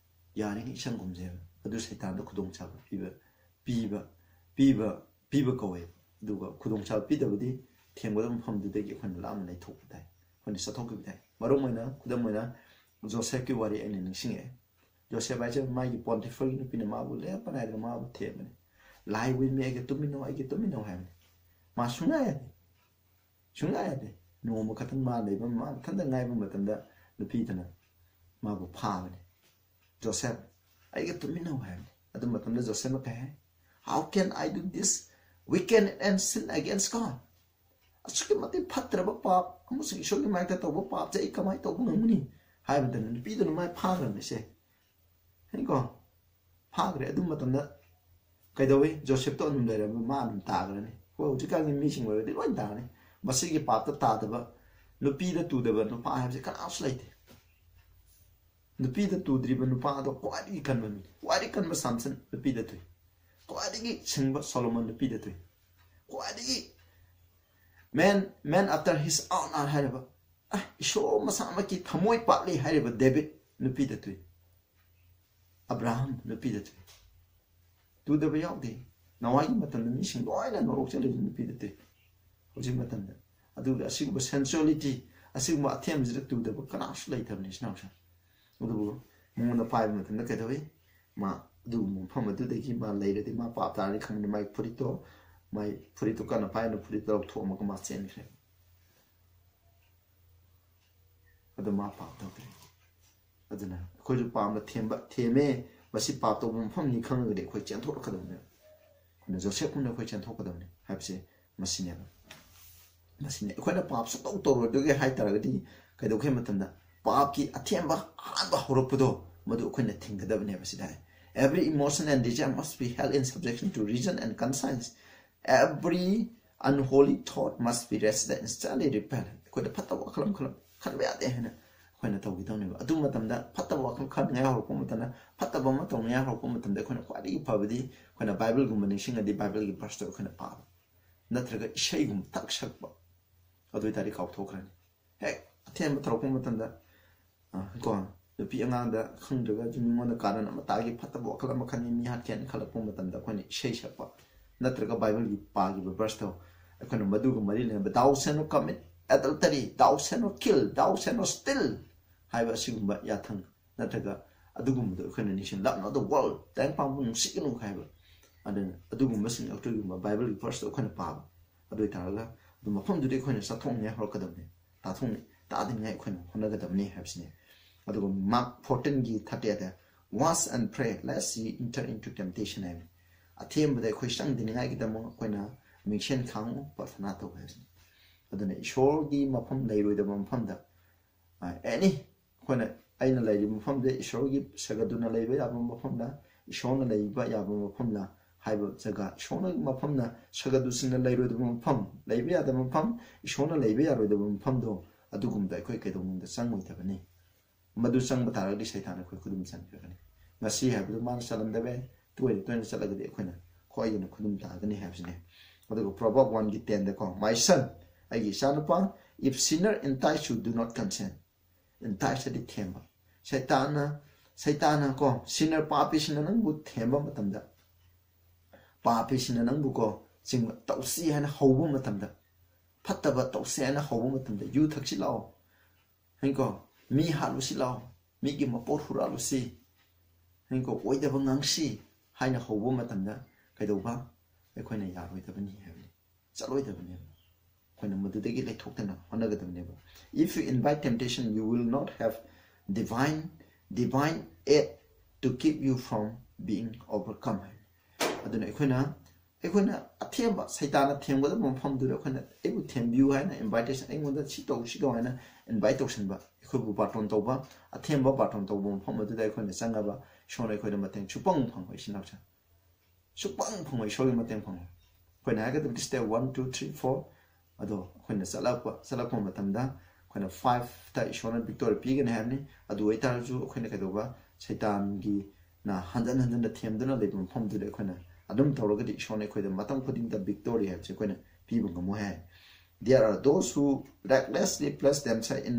ꯌꯥꯔꯤꯉꯩ ꯏꯁꯪꯒꯨꯝꯁꯦꯕ꯫ ꯑꯗꯨ ꯁꯩꯇꯥꯟꯗ ꯈꯨꯗꯣꯡꯆꯥꯕ ꯄꯤꯕ, ꯄꯤꯕ, ꯄꯤꯕ, ꯄꯤꯕ ꯀꯧꯋꯦꯕ꯫ ꯑꯗꯨꯒ ꯈꯨꯗꯣꯡꯆꯥꯕ ꯄꯤꯗꯕꯗꯤ ꯊꯦꯡꯒꯗꯕ ꯃꯐꯝꯗꯨꯗꯒꯤ ꯑꯩꯈꯣꯏꯅ ꯂꯥꯞꯅ ꯂꯩꯊꯣꯛꯄ ꯇꯥꯏ, ꯑꯩꯈꯣꯏꯅ ꯆꯠꯊꯣꯛꯈꯤꯕ ꯇꯥꯏ꯫ ꯃꯔꯨ ꯑꯣꯏꯅ, ꯈꯨꯗꯝ ꯑꯣꯏꯅ, ꯖꯣꯁꯦꯐꯀꯤ ꯋꯥꯔꯤ ꯑꯩꯅ ꯅꯤꯡꯁꯤꯡꯉꯛꯑꯦ꯫ ꯖꯣꯁꯦꯐ ꯍꯥꯏꯁꯦ ꯃꯥꯒꯤ ꯄꯣꯇꯤꯐꯔꯒꯤ ꯅꯨꯄꯤꯅ ꯃꯥꯕꯨ ꯂꯦꯞꯄ ꯅꯥꯏꯗꯅ ꯃꯥꯕꯨ ꯊꯦꯝꯕꯅꯤ꯫ "Lie with me, ꯑꯩꯒ ꯇꯨꯝꯃꯤꯟꯅꯧ, ꯑꯩꯒ ꯇꯨꯝꯃꯤꯟꯅꯧ" ꯍꯥꯏꯕꯅꯤ꯫ ꯃꯥ ꯁꯨꯡꯌꯥ ꯌꯥꯗꯦ, ꯁꯨꯡꯌꯥ ꯌꯥꯗꯦ꯫ ꯅꯣꯡꯃ ꯈꯛꯇꯪ ꯃꯥ ꯂꯩꯕ, ꯃꯥ ꯃꯊꯟꯇ ꯉꯥꯏꯕ ꯃꯇꯝꯗ ꯅꯨꯄꯤꯗꯨꯅ ꯃꯥꯕꯨ ꯐꯥꯕꯅꯤ꯫ "ꯖꯣꯁꯦꯐ, ꯑꯩꯒ ꯇꯨꯝꯃꯤꯟꯅꯧ" ꯍꯥꯏꯕꯅꯤ꯫ ꯑꯗꯨ ꯃꯇꯝꯗ ꯖꯣꯁꯦꯐꯅ ꯀꯩ ꯍꯥꯏ? "How can I do this wicked and sin against God?" ꯑꯁꯨꯛꯀꯤ ꯃꯇꯤꯛ ꯐꯠꯇ꯭ꯔꯕ ꯄꯥꯞ ꯑꯃꯁꯨꯡ ꯏꯁꯣꯔꯒꯤ ꯃꯥꯏꯀ ꯇꯧꯕ ꯄꯥꯞꯁꯦ ꯑꯩ ꯀꯃꯥꯏꯅ ꯇꯧꯕ ꯉꯝꯒꯅꯤ? ꯍꯥꯏꯕꯗꯅ ꯅꯨꯄꯤꯗꯨꯅ ꯃꯥꯏ ꯐꯥꯈ꯭ꯔꯕꯅꯤꯁꯦ꯫ ꯍꯥꯏꯀꯣ? ꯐꯥꯈ꯭ꯔꯦ꯫ ꯑꯗꯨ ꯃꯇꯝꯗ ꯀꯩꯗꯧꯋꯤ? ꯖꯣꯁꯦꯐꯇꯣ ꯑꯗꯨꯝ ꯂꯩꯔꯝꯃꯤ, ꯃꯥ ꯑꯗꯨꯝ ꯇꯥꯈ꯭ꯔꯅꯤ꯫ ꯍꯣꯏ, ꯍꯧꯖꯤꯛꯀꯥꯟꯒꯤ ꯃꯤꯁꯤꯡ ꯑꯣꯏꯔꯗꯤ ꯂꯣꯏ ꯇꯥꯔꯅꯤ꯫ ꯃꯁꯤꯒꯤ ꯄꯥꯞꯇ ꯇꯥꯗꯕ, ꯅꯨꯄꯤꯗ ꯇꯨꯗꯕ ꯅꯨꯄꯥ ꯍꯥꯏꯕꯁꯦ ꯀꯅꯥꯁꯨ ꯂꯩꯇꯦ꯫ ꯅꯨꯄꯤꯗ ꯇꯨꯗ꯭ꯔꯤꯕ ꯅꯨꯄꯥ ꯑꯗꯣ ꯈ꯭ꯋꯥꯏꯗꯒꯤ ꯀꯟꯕ ꯃꯤꯅꯤ꯫ ꯈ꯭ꯋꯥꯏꯗꯒꯤ ꯀꯟꯕ ꯁꯥꯝꯁꯟ ꯅꯨꯄꯤꯗ ꯇꯨꯏ꯫ ꯈ꯭ꯋꯥꯏꯗꯒꯤ ꯁꯤꯡꯕ ꯁꯣꯂꯣꯃꯣꯟ ꯅꯨꯄꯤꯗ ꯇꯨꯏ꯫ ꯈ꯭ꯋꯥꯏꯗꯒꯤ man, man after his own heart ꯍꯥꯏꯔꯕ, ꯑ, ꯏꯁꯣꯔ ꯃꯁꯥꯃꯛꯀꯤ ꯊꯃꯣꯏ ꯄꯥꯠꯂꯤ ꯍꯥꯏꯔꯤꯕ ꯗꯦꯕꯤꯠ ꯅꯨꯄꯤꯗ ꯇꯨꯏ꯫ ꯑꯕ꯭ꯔꯥꯍꯝ ꯅꯨꯄꯤꯗ ꯇꯨꯏ꯫ ꯇꯨꯗꯕ ꯌꯥꯎꯗꯦ꯫ ꯅꯋꯥꯏꯒꯤ ꯃꯇꯝꯗ ꯃꯤꯁꯤꯡ ꯂꯣꯏꯅ ꯅꯣꯔꯣꯛ ꯆꯠꯂꯤꯕ ꯅꯨꯄꯤꯗ ꯇꯨꯏ꯫ ꯍꯧꯖꯤꯛ ꯃꯇꯝꯗ꯫ ꯑꯗꯨꯒ ꯑꯁꯤꯒꯨꯝꯕ sensuality, ꯑꯁꯤꯒꯨꯝꯕ ꯑꯊꯦꯝꯕꯁꯤꯗ ꯇꯨꯗꯕ ꯀꯅꯥꯁꯨ ꯂꯩꯇꯕꯅꯤ ꯏꯆꯤꯟ ꯏꯅꯥꯎꯁꯤꯡ꯫ ꯑꯗꯨꯕꯨ ꯃꯉꯣꯟꯗ ꯄꯥꯏꯕ ꯃꯇꯝꯗ ꯀꯩꯗꯧꯏ? ꯃꯥ ꯑꯗꯨꯒꯨꯝꯕ ꯃꯐꯝ ꯑꯗꯨꯗꯒꯤ ꯃꯥ ꯂꯩꯔꯗꯤ ꯃꯥ ꯄꯥꯞ ꯇꯥꯔꯅꯤ ꯈꯪꯕꯅꯤ꯫ ꯃꯥꯒꯤ ꯐꯨꯔꯤꯠꯇꯣ, ꯃꯥꯒꯤ ꯐꯨꯔꯤꯠꯇꯣ ꯀꯟꯅ ꯄꯥꯏꯅ ꯐꯨꯔꯤꯠꯇꯣ ꯂꯧꯊꯣꯛꯑꯝꯃꯒ ꯃꯥ ꯆꯦꯟꯈ꯭ꯔꯦ꯫ ꯑꯗꯨ ꯃꯥ ꯄꯥꯞ ꯇꯧꯗ꯭ꯔꯦ꯫ ꯑꯗꯨꯅ ꯑꯩꯈꯣꯏꯁꯨ ꯄꯥꯞꯅ ꯊꯦꯝꯕ, ꯊꯦꯝꯃꯦ, ꯃꯁꯤ ꯄꯥꯞ ꯇꯧꯕ ꯃꯐꯝꯅꯤ ꯈꯪꯉꯒꯗꯤ ꯑꯩꯈꯣꯏ ꯆꯦꯟꯊꯣꯛꯂꯛꯀꯗꯕꯅꯦ꯫ ꯑꯩꯈꯣꯏꯅ ꯖꯣꯁꯦꯐꯀꯨꯝꯅ ꯑꯩꯈꯣꯏ ꯆꯦꯟꯊꯣꯛꯀꯗꯕꯅꯤ ꯍꯥꯏꯕꯁꯦ ꯃꯁꯤꯅꯦꯕ꯫ ꯃꯁꯤꯅꯦ꯫ ꯑꯩꯈꯣꯏꯅ ꯄꯥꯞ ꯁꯨꯡꯇꯧ ꯇꯧꯔꯣꯏꯗꯒꯦ ꯍꯥꯏ ꯇꯥꯔꯒꯗꯤ ꯀꯩꯗꯧꯒꯦ ꯍꯥꯏꯕ ꯃꯇꯝꯗ ꯄꯥꯞꯀꯤ ꯑꯊꯦꯝꯕ ꯑꯍꯥꯟꯕ ꯍꯧꯔꯛꯄꯗꯣ ꯃꯗꯨ ꯑꯩꯈꯣꯏꯅ ꯊꯤꯡꯒꯗꯕꯅꯦꯕ ꯁꯤꯗ ꯍꯥꯏ꯫ "Every emotion and desire must be held in subjection to reason and conscience. Every unholy thought must be resisted and sternly repelled." ꯑꯩꯈꯣꯏꯗ ꯐꯠꯇꯕ ꯋꯥꯈꯜ ꯑꯃ ꯈꯜꯂꯛ-, ꯈꯟꯕ ꯌꯥꯗꯦ ꯍꯥꯏꯅ ꯑꯩꯈꯣꯏꯅ ꯇꯧꯒꯗꯧꯅꯦꯕ꯫ ꯑꯗꯨ ꯃꯇꯝꯗ ꯐꯠꯇꯕ ꯋꯥꯈꯜ ꯈꯟꯅꯤꯡꯉꯥꯏ ꯍꯧꯔꯛꯄ ꯃꯇꯝꯗ, ꯐꯠꯇꯕ ꯑꯃ ꯇꯧꯅꯤꯡꯉꯥꯏ ꯍꯧꯔꯛꯄ ꯃꯇꯝꯗ ꯑꯩꯈꯣꯏꯅ ꯈ꯭ꯋꯥꯏꯗꯒꯤ ꯐꯕꯗꯤ ꯑꯩꯈꯣꯏꯅ ꯕꯥꯏꯕꯜꯒꯨꯝꯕ ꯅꯤꯡꯁꯤꯡꯉꯗꯤ ꯕꯥꯏꯕꯜꯒꯤ ꯚꯔꯁꯇꯣ ꯑꯩꯈꯣꯏꯅ ꯄꯥꯕ, ꯅꯠꯇ꯭ꯔꯒ ꯏꯁꯩꯒꯨꯝꯕ ꯊꯛ ꯁꯛꯄ꯫ ꯑꯗꯨ ꯑꯣꯏꯇꯥꯔꯗꯤ ꯀꯥꯎꯊꯣꯛꯈ꯭ꯔꯅꯤ꯫ ꯍꯦꯛ ꯑꯊꯦꯝꯕ ꯇꯧꯔꯛꯄ ꯃꯇꯝꯗ, ꯑ, ꯀꯣ, ꯅꯨꯄꯤ ꯑꯉꯥꯡꯗ ꯈꯪꯗ꯭ꯔꯒꯁꯨ ꯃꯤꯉꯣꯟꯗ ꯀꯥꯔꯟ ꯑꯃ ꯇꯥꯒꯦ, ꯐꯠꯇꯕ ꯋꯥꯈꯜ ꯑꯃ ꯈꯟꯒꯦ, ꯃꯤ ꯍꯥꯠꯀꯦ ꯍꯥꯏꯅ ꯈꯜꯂꯛꯄ ꯃꯇꯝꯗ ꯑꯩꯈꯣꯏꯅ ꯏꯁꯩ ꯁꯛꯄ, ꯅꯠꯇ꯭ꯔꯒ ꯕꯥꯏꯕꯜꯒꯤ ꯄꯥꯈꯤꯕ ꯚꯔꯁꯇꯣ, ꯑꯩꯈꯣꯏꯅ ꯃꯗꯨꯒ ꯃꯔꯤ ꯂꯩꯅꯕ "Thou shalt not commit adultery, thou shalt not kill, thou shalt not steal" ꯍꯥꯏꯕ ꯑꯁꯤꯒꯨꯝꯕ ꯌꯥꯊꯪ ꯅꯠꯇ꯭ꯔꯒ ꯑꯗꯨꯒꯨꯝꯕꯗꯣ ꯑꯩꯈꯣꯏꯅ ꯅꯤꯡꯁꯤꯡ "Love not the world, ꯇꯥꯏꯕꯪꯄꯥꯟꯕꯨ ꯅꯨꯡꯁꯤꯒꯅꯨ" ꯍꯥꯏꯕ꯫ ꯑꯗꯨꯅ ꯑꯗꯨꯒꯨꯝꯕꯁꯤꯡ ꯑꯩꯈꯣꯏꯒꯨꯝꯕ ꯕꯥꯏꯕꯜꯒꯤ ꯚꯔꯁꯇꯣ ꯑꯩꯈꯣꯏꯅ ꯄꯥꯕ, ꯑꯗꯨ ꯑꯣꯏꯇꯥꯔꯒ ꯑꯗꯨ ꯃꯐꯝꯗꯨꯗꯤ ꯑꯩꯈꯣꯏꯅ ꯆꯠꯊꯣꯛꯅꯤꯡꯉꯥꯏ ꯍꯧꯔꯛꯀꯗꯕꯅꯤ, ꯇꯥꯊꯣꯛꯅꯤ ꯇꯥꯗꯅꯤꯡꯉꯥꯏ ꯑꯩꯈꯣꯏꯅ ꯍꯣꯠꯅꯒꯗꯕꯅꯤ ꯍꯥꯏꯕꯁꯤꯅꯤ꯫ ꯑꯗꯨꯒ ꯃꯥꯔꯛ ꯐꯣꯔꯇꯤꯟꯒꯤ ꯊꯥꯔꯇꯤ ꯑꯦꯠꯇ "Watch and pray lest ye enter into temptation" ꯍꯥꯏꯕꯅꯤ꯫ ꯑꯊꯦꯝꯕꯗ ꯑꯩꯈꯣꯏ ꯆꯪꯗꯅꯤꯡꯉꯥꯏꯒꯤꯗꯃꯛ ꯑꯩꯈꯣꯏꯅ ꯃꯤꯡꯁꯦꯟ ꯈꯥꯡꯉꯨ, ꯄ꯭ꯔꯊꯅꯥ ꯇꯧ ꯍꯥꯏꯕꯁꯤꯅꯤ꯫ ꯑꯗꯨꯅ ꯏꯁꯣꯔꯒꯤ ꯃꯐꯝ ꯂꯩꯔꯣꯏꯗꯕ ꯃꯐꯝꯗ, ꯑꯦꯅꯤ ꯑꯩꯈꯣꯏꯅ, ꯑꯩꯅ ꯂꯩꯔꯤꯕ ꯃꯐꯝꯗ ꯏꯁꯣꯔꯒꯤ ꯁꯒꯗꯨꯅ ꯂꯩꯕ ꯌꯥꯕ ꯃꯐꯝꯗ, ꯏꯁꯣꯔꯅ ꯂꯩꯕ ꯌꯥꯕ ꯃꯐꯝꯗ ꯍꯥꯏꯕ ꯖꯒꯥ, ꯏꯁꯣꯔꯅ ꯃꯐꯝꯅ ꯁꯒꯗꯨꯁꯤꯡꯅ ꯂꯩꯔꯣꯏꯗꯕ ꯃꯐꯝ, ꯂꯩꯕ ꯌꯥꯗꯕ ꯃꯐꯝ, ꯏꯁꯣꯔꯅ ꯂꯩꯕ ꯌꯥꯔꯣꯏꯗꯕ ꯃꯐꯝꯗꯣ ꯑꯗꯨꯒꯨꯝꯕꯗ ꯑꯩꯈꯣꯏ ꯀꯩꯗꯧꯅꯨꯡꯗ ꯆꯪꯉꯣꯏꯗꯕꯅꯤ꯫ ꯃꯗꯨ ꯆꯪꯕ ꯇꯥꯔꯒꯗꯤ ꯁꯩꯇꯥꯟ ꯑꯩꯈꯣꯏ ꯈꯨꯗꯨꯝ ꯆꯟꯈ꯭ꯔꯒꯅꯤ꯫ ꯉꯁꯤ ꯍꯥꯏꯕꯗꯨ ꯃꯥꯅ ꯆꯠꯂꯝꯗꯕ ꯌꯥꯏ, ꯇꯣꯏꯅ ꯇꯣꯏꯅ ꯆꯠꯂꯒꯗꯤ ꯑꯩꯈꯣꯏꯅ ꯈ꯭ꯋꯥꯏꯗꯒꯤ ꯈꯨꯗꯨꯝ ꯇꯥꯒꯅꯤ ꯍꯥꯏꯕꯁꯤꯅꯤ꯫ ꯑꯗꯨꯒ ꯄ꯭ꯔꯣꯚꯔꯕ ꯋꯥꯟꯒꯤ ꯇꯦꯟꯗꯀꯣ, "My son, ꯑꯩꯒꯤ ꯏꯆꯥꯅꯨꯄꯥ, if sinner entice you, do not consent." ꯏꯟꯇꯥꯏꯁ ꯍꯥꯏꯗꯤ ꯊꯦꯝꯕ꯫ ꯁꯩꯇꯥꯟꯅ, ꯁꯩꯇꯥꯟꯅ ꯀꯣ, ꯁꯤꯟꯅꯔ, ꯄꯥꯄꯤꯁꯤꯡꯅ ꯅꯪꯕꯨ ꯊꯦꯝꯕ ꯃꯇꯝꯗ, ꯄꯥꯄꯤꯁꯤꯡꯅ ꯅꯪꯕꯨ ꯀꯣ, ꯆꯤꯡꯕ ꯇꯧꯁꯤ ꯍꯥꯏꯅ ꯍꯧꯕ ꯃꯇꯝꯗ, ꯐꯠꯇꯕ ꯇꯧꯁꯤ ꯍꯥꯏꯅ ꯍꯧꯕ ꯃꯇꯝꯗ, "ꯌꯨ ꯊꯛꯁꯤ ꯂꯥꯛꯑꯣ", ꯍꯥꯏꯅꯀꯣ, "ꯃꯤ ꯍꯥꯠꯂꯨꯁꯤ ꯂꯥꯛꯑꯣ, ꯃꯤꯒꯤ ꯃꯄꯣꯠ ꯍꯨꯔꯥꯜꯂꯨꯁꯤ", ꯍꯥꯏꯅꯀꯣ, "ꯑꯣꯏꯗꯕ ꯉꯥꯡꯁꯤ" ꯍꯥꯏꯅ ꯍꯧꯕ ꯃꯇꯝꯗ ꯀꯩꯗꯧꯕ? ꯑꯩꯈꯣꯏꯅ ꯌꯥꯔꯣꯏꯗꯕꯅꯤ ꯍꯥꯏꯕꯅꯤ, ꯆꯠꯂꯣꯏꯗꯕꯅꯦꯕ꯫ ꯑꯩꯈꯣꯏꯅ ꯃꯗꯨꯗꯒꯤ ꯂꯩꯊꯣꯛꯇꯅ ꯍꯣꯠꯅꯒꯗꯕꯅꯦꯕ꯫ "If you invite temptation, you will not have divine, divine aid to keep you from being overcome" ꯍꯥꯏ꯫ ꯑꯗꯨꯅ ꯑꯩꯈꯣꯏꯅ, ꯑꯩꯈꯣꯏꯅ ꯑꯊꯦꯝꯕ, ꯁꯩꯇꯥꯟꯅ ꯊꯦꯝꯒꯗꯕ ꯃꯐꯝꯗꯨꯗ ꯑꯩꯈꯣꯏꯅ "ꯑꯩꯕꯨ ꯊꯦꯝꯕꯤꯌꯨ" ꯍꯥꯏꯅ ꯏꯟꯚꯥꯏꯇꯦꯁꯟ, "ꯑꯩꯉꯣꯟꯗ ꯁꯤ ꯇꯧ, ꯁꯤ ꯇꯧ" ꯍꯥꯏꯅ ꯏꯟꯚꯥꯏꯠ ꯇꯧꯁꯟꯕ, ꯑꯩꯈꯣꯏꯕꯨ ꯕꯥꯔꯇꯣꯟ ꯇꯧꯕ, ꯑꯊꯦꯝꯕ ꯕꯥꯔꯇꯣꯟ ꯇꯧꯕ ꯃꯐꯝ ꯑꯗꯨꯗ ꯑꯩꯈꯣꯏꯅ ꯆꯪꯉꯕ, ꯏꯁꯣꯔꯅ ꯑꯩꯈꯣꯏꯗ ꯃꯇꯦꯡ ꯁꯨꯡꯐꯪ ꯐꯪꯉꯣꯏ, ꯏꯆꯤꯟ ꯏꯅꯥꯎꯁꯤꯡ꯫ ꯁꯨꯡꯐꯪ ꯐꯪꯉꯣꯏ, ꯏꯁꯣꯔꯒꯤ ꯃꯇꯦꯡ ꯐꯪꯉꯣꯏ꯫ ꯑꯩꯈꯣꯏꯅ ꯍꯥꯏꯒꯗꯕꯗꯤ step one, two, three, four ꯑꯗꯣ ꯑꯩꯈꯣꯏꯅ ꯆꯠꯂꯛꯄ, ꯆꯠꯂꯛꯄ ꯃꯇꯝꯗ ꯑꯩꯈꯣꯏꯅ ꯐꯥꯏꯚꯇ ꯏꯁꯣꯔꯅ ꯚꯤꯛꯇꯣꯔꯤ ꯄꯤꯒꯅꯤ ꯍꯥꯏꯕꯅꯤ꯫ ꯑꯗꯨ ꯑꯣꯏꯇꯥꯔꯁꯨ ꯑꯩꯈꯣꯏꯅ ꯀꯩꯗꯧꯕ? ꯁꯩꯇꯥꯟꯒꯤꯅ ꯍꯟꯖꯟ ꯍꯟꯖꯟꯅ ꯊꯦꯝꯗꯨꯅ ꯂꯩꯕ ꯃꯐꯝꯗꯨꯗ ꯑꯩꯈꯣꯏꯅ ꯑꯗꯨꯝ ꯇꯧꯔꯒꯗꯤ ꯏꯁꯣꯔꯅ ꯑꯩꯈꯣꯏꯗ ꯃꯇꯝ ꯈꯨꯗꯤꯡꯗ ꯚꯤꯛꯇꯣꯔꯤ ꯍꯥꯏꯕꯁꯦ ꯑꯩꯈꯣꯏꯅ ꯄꯤꯕ ꯉꯝꯃꯣꯏ ꯍꯥꯏ꯫ "There are those who recklessly place themselves in,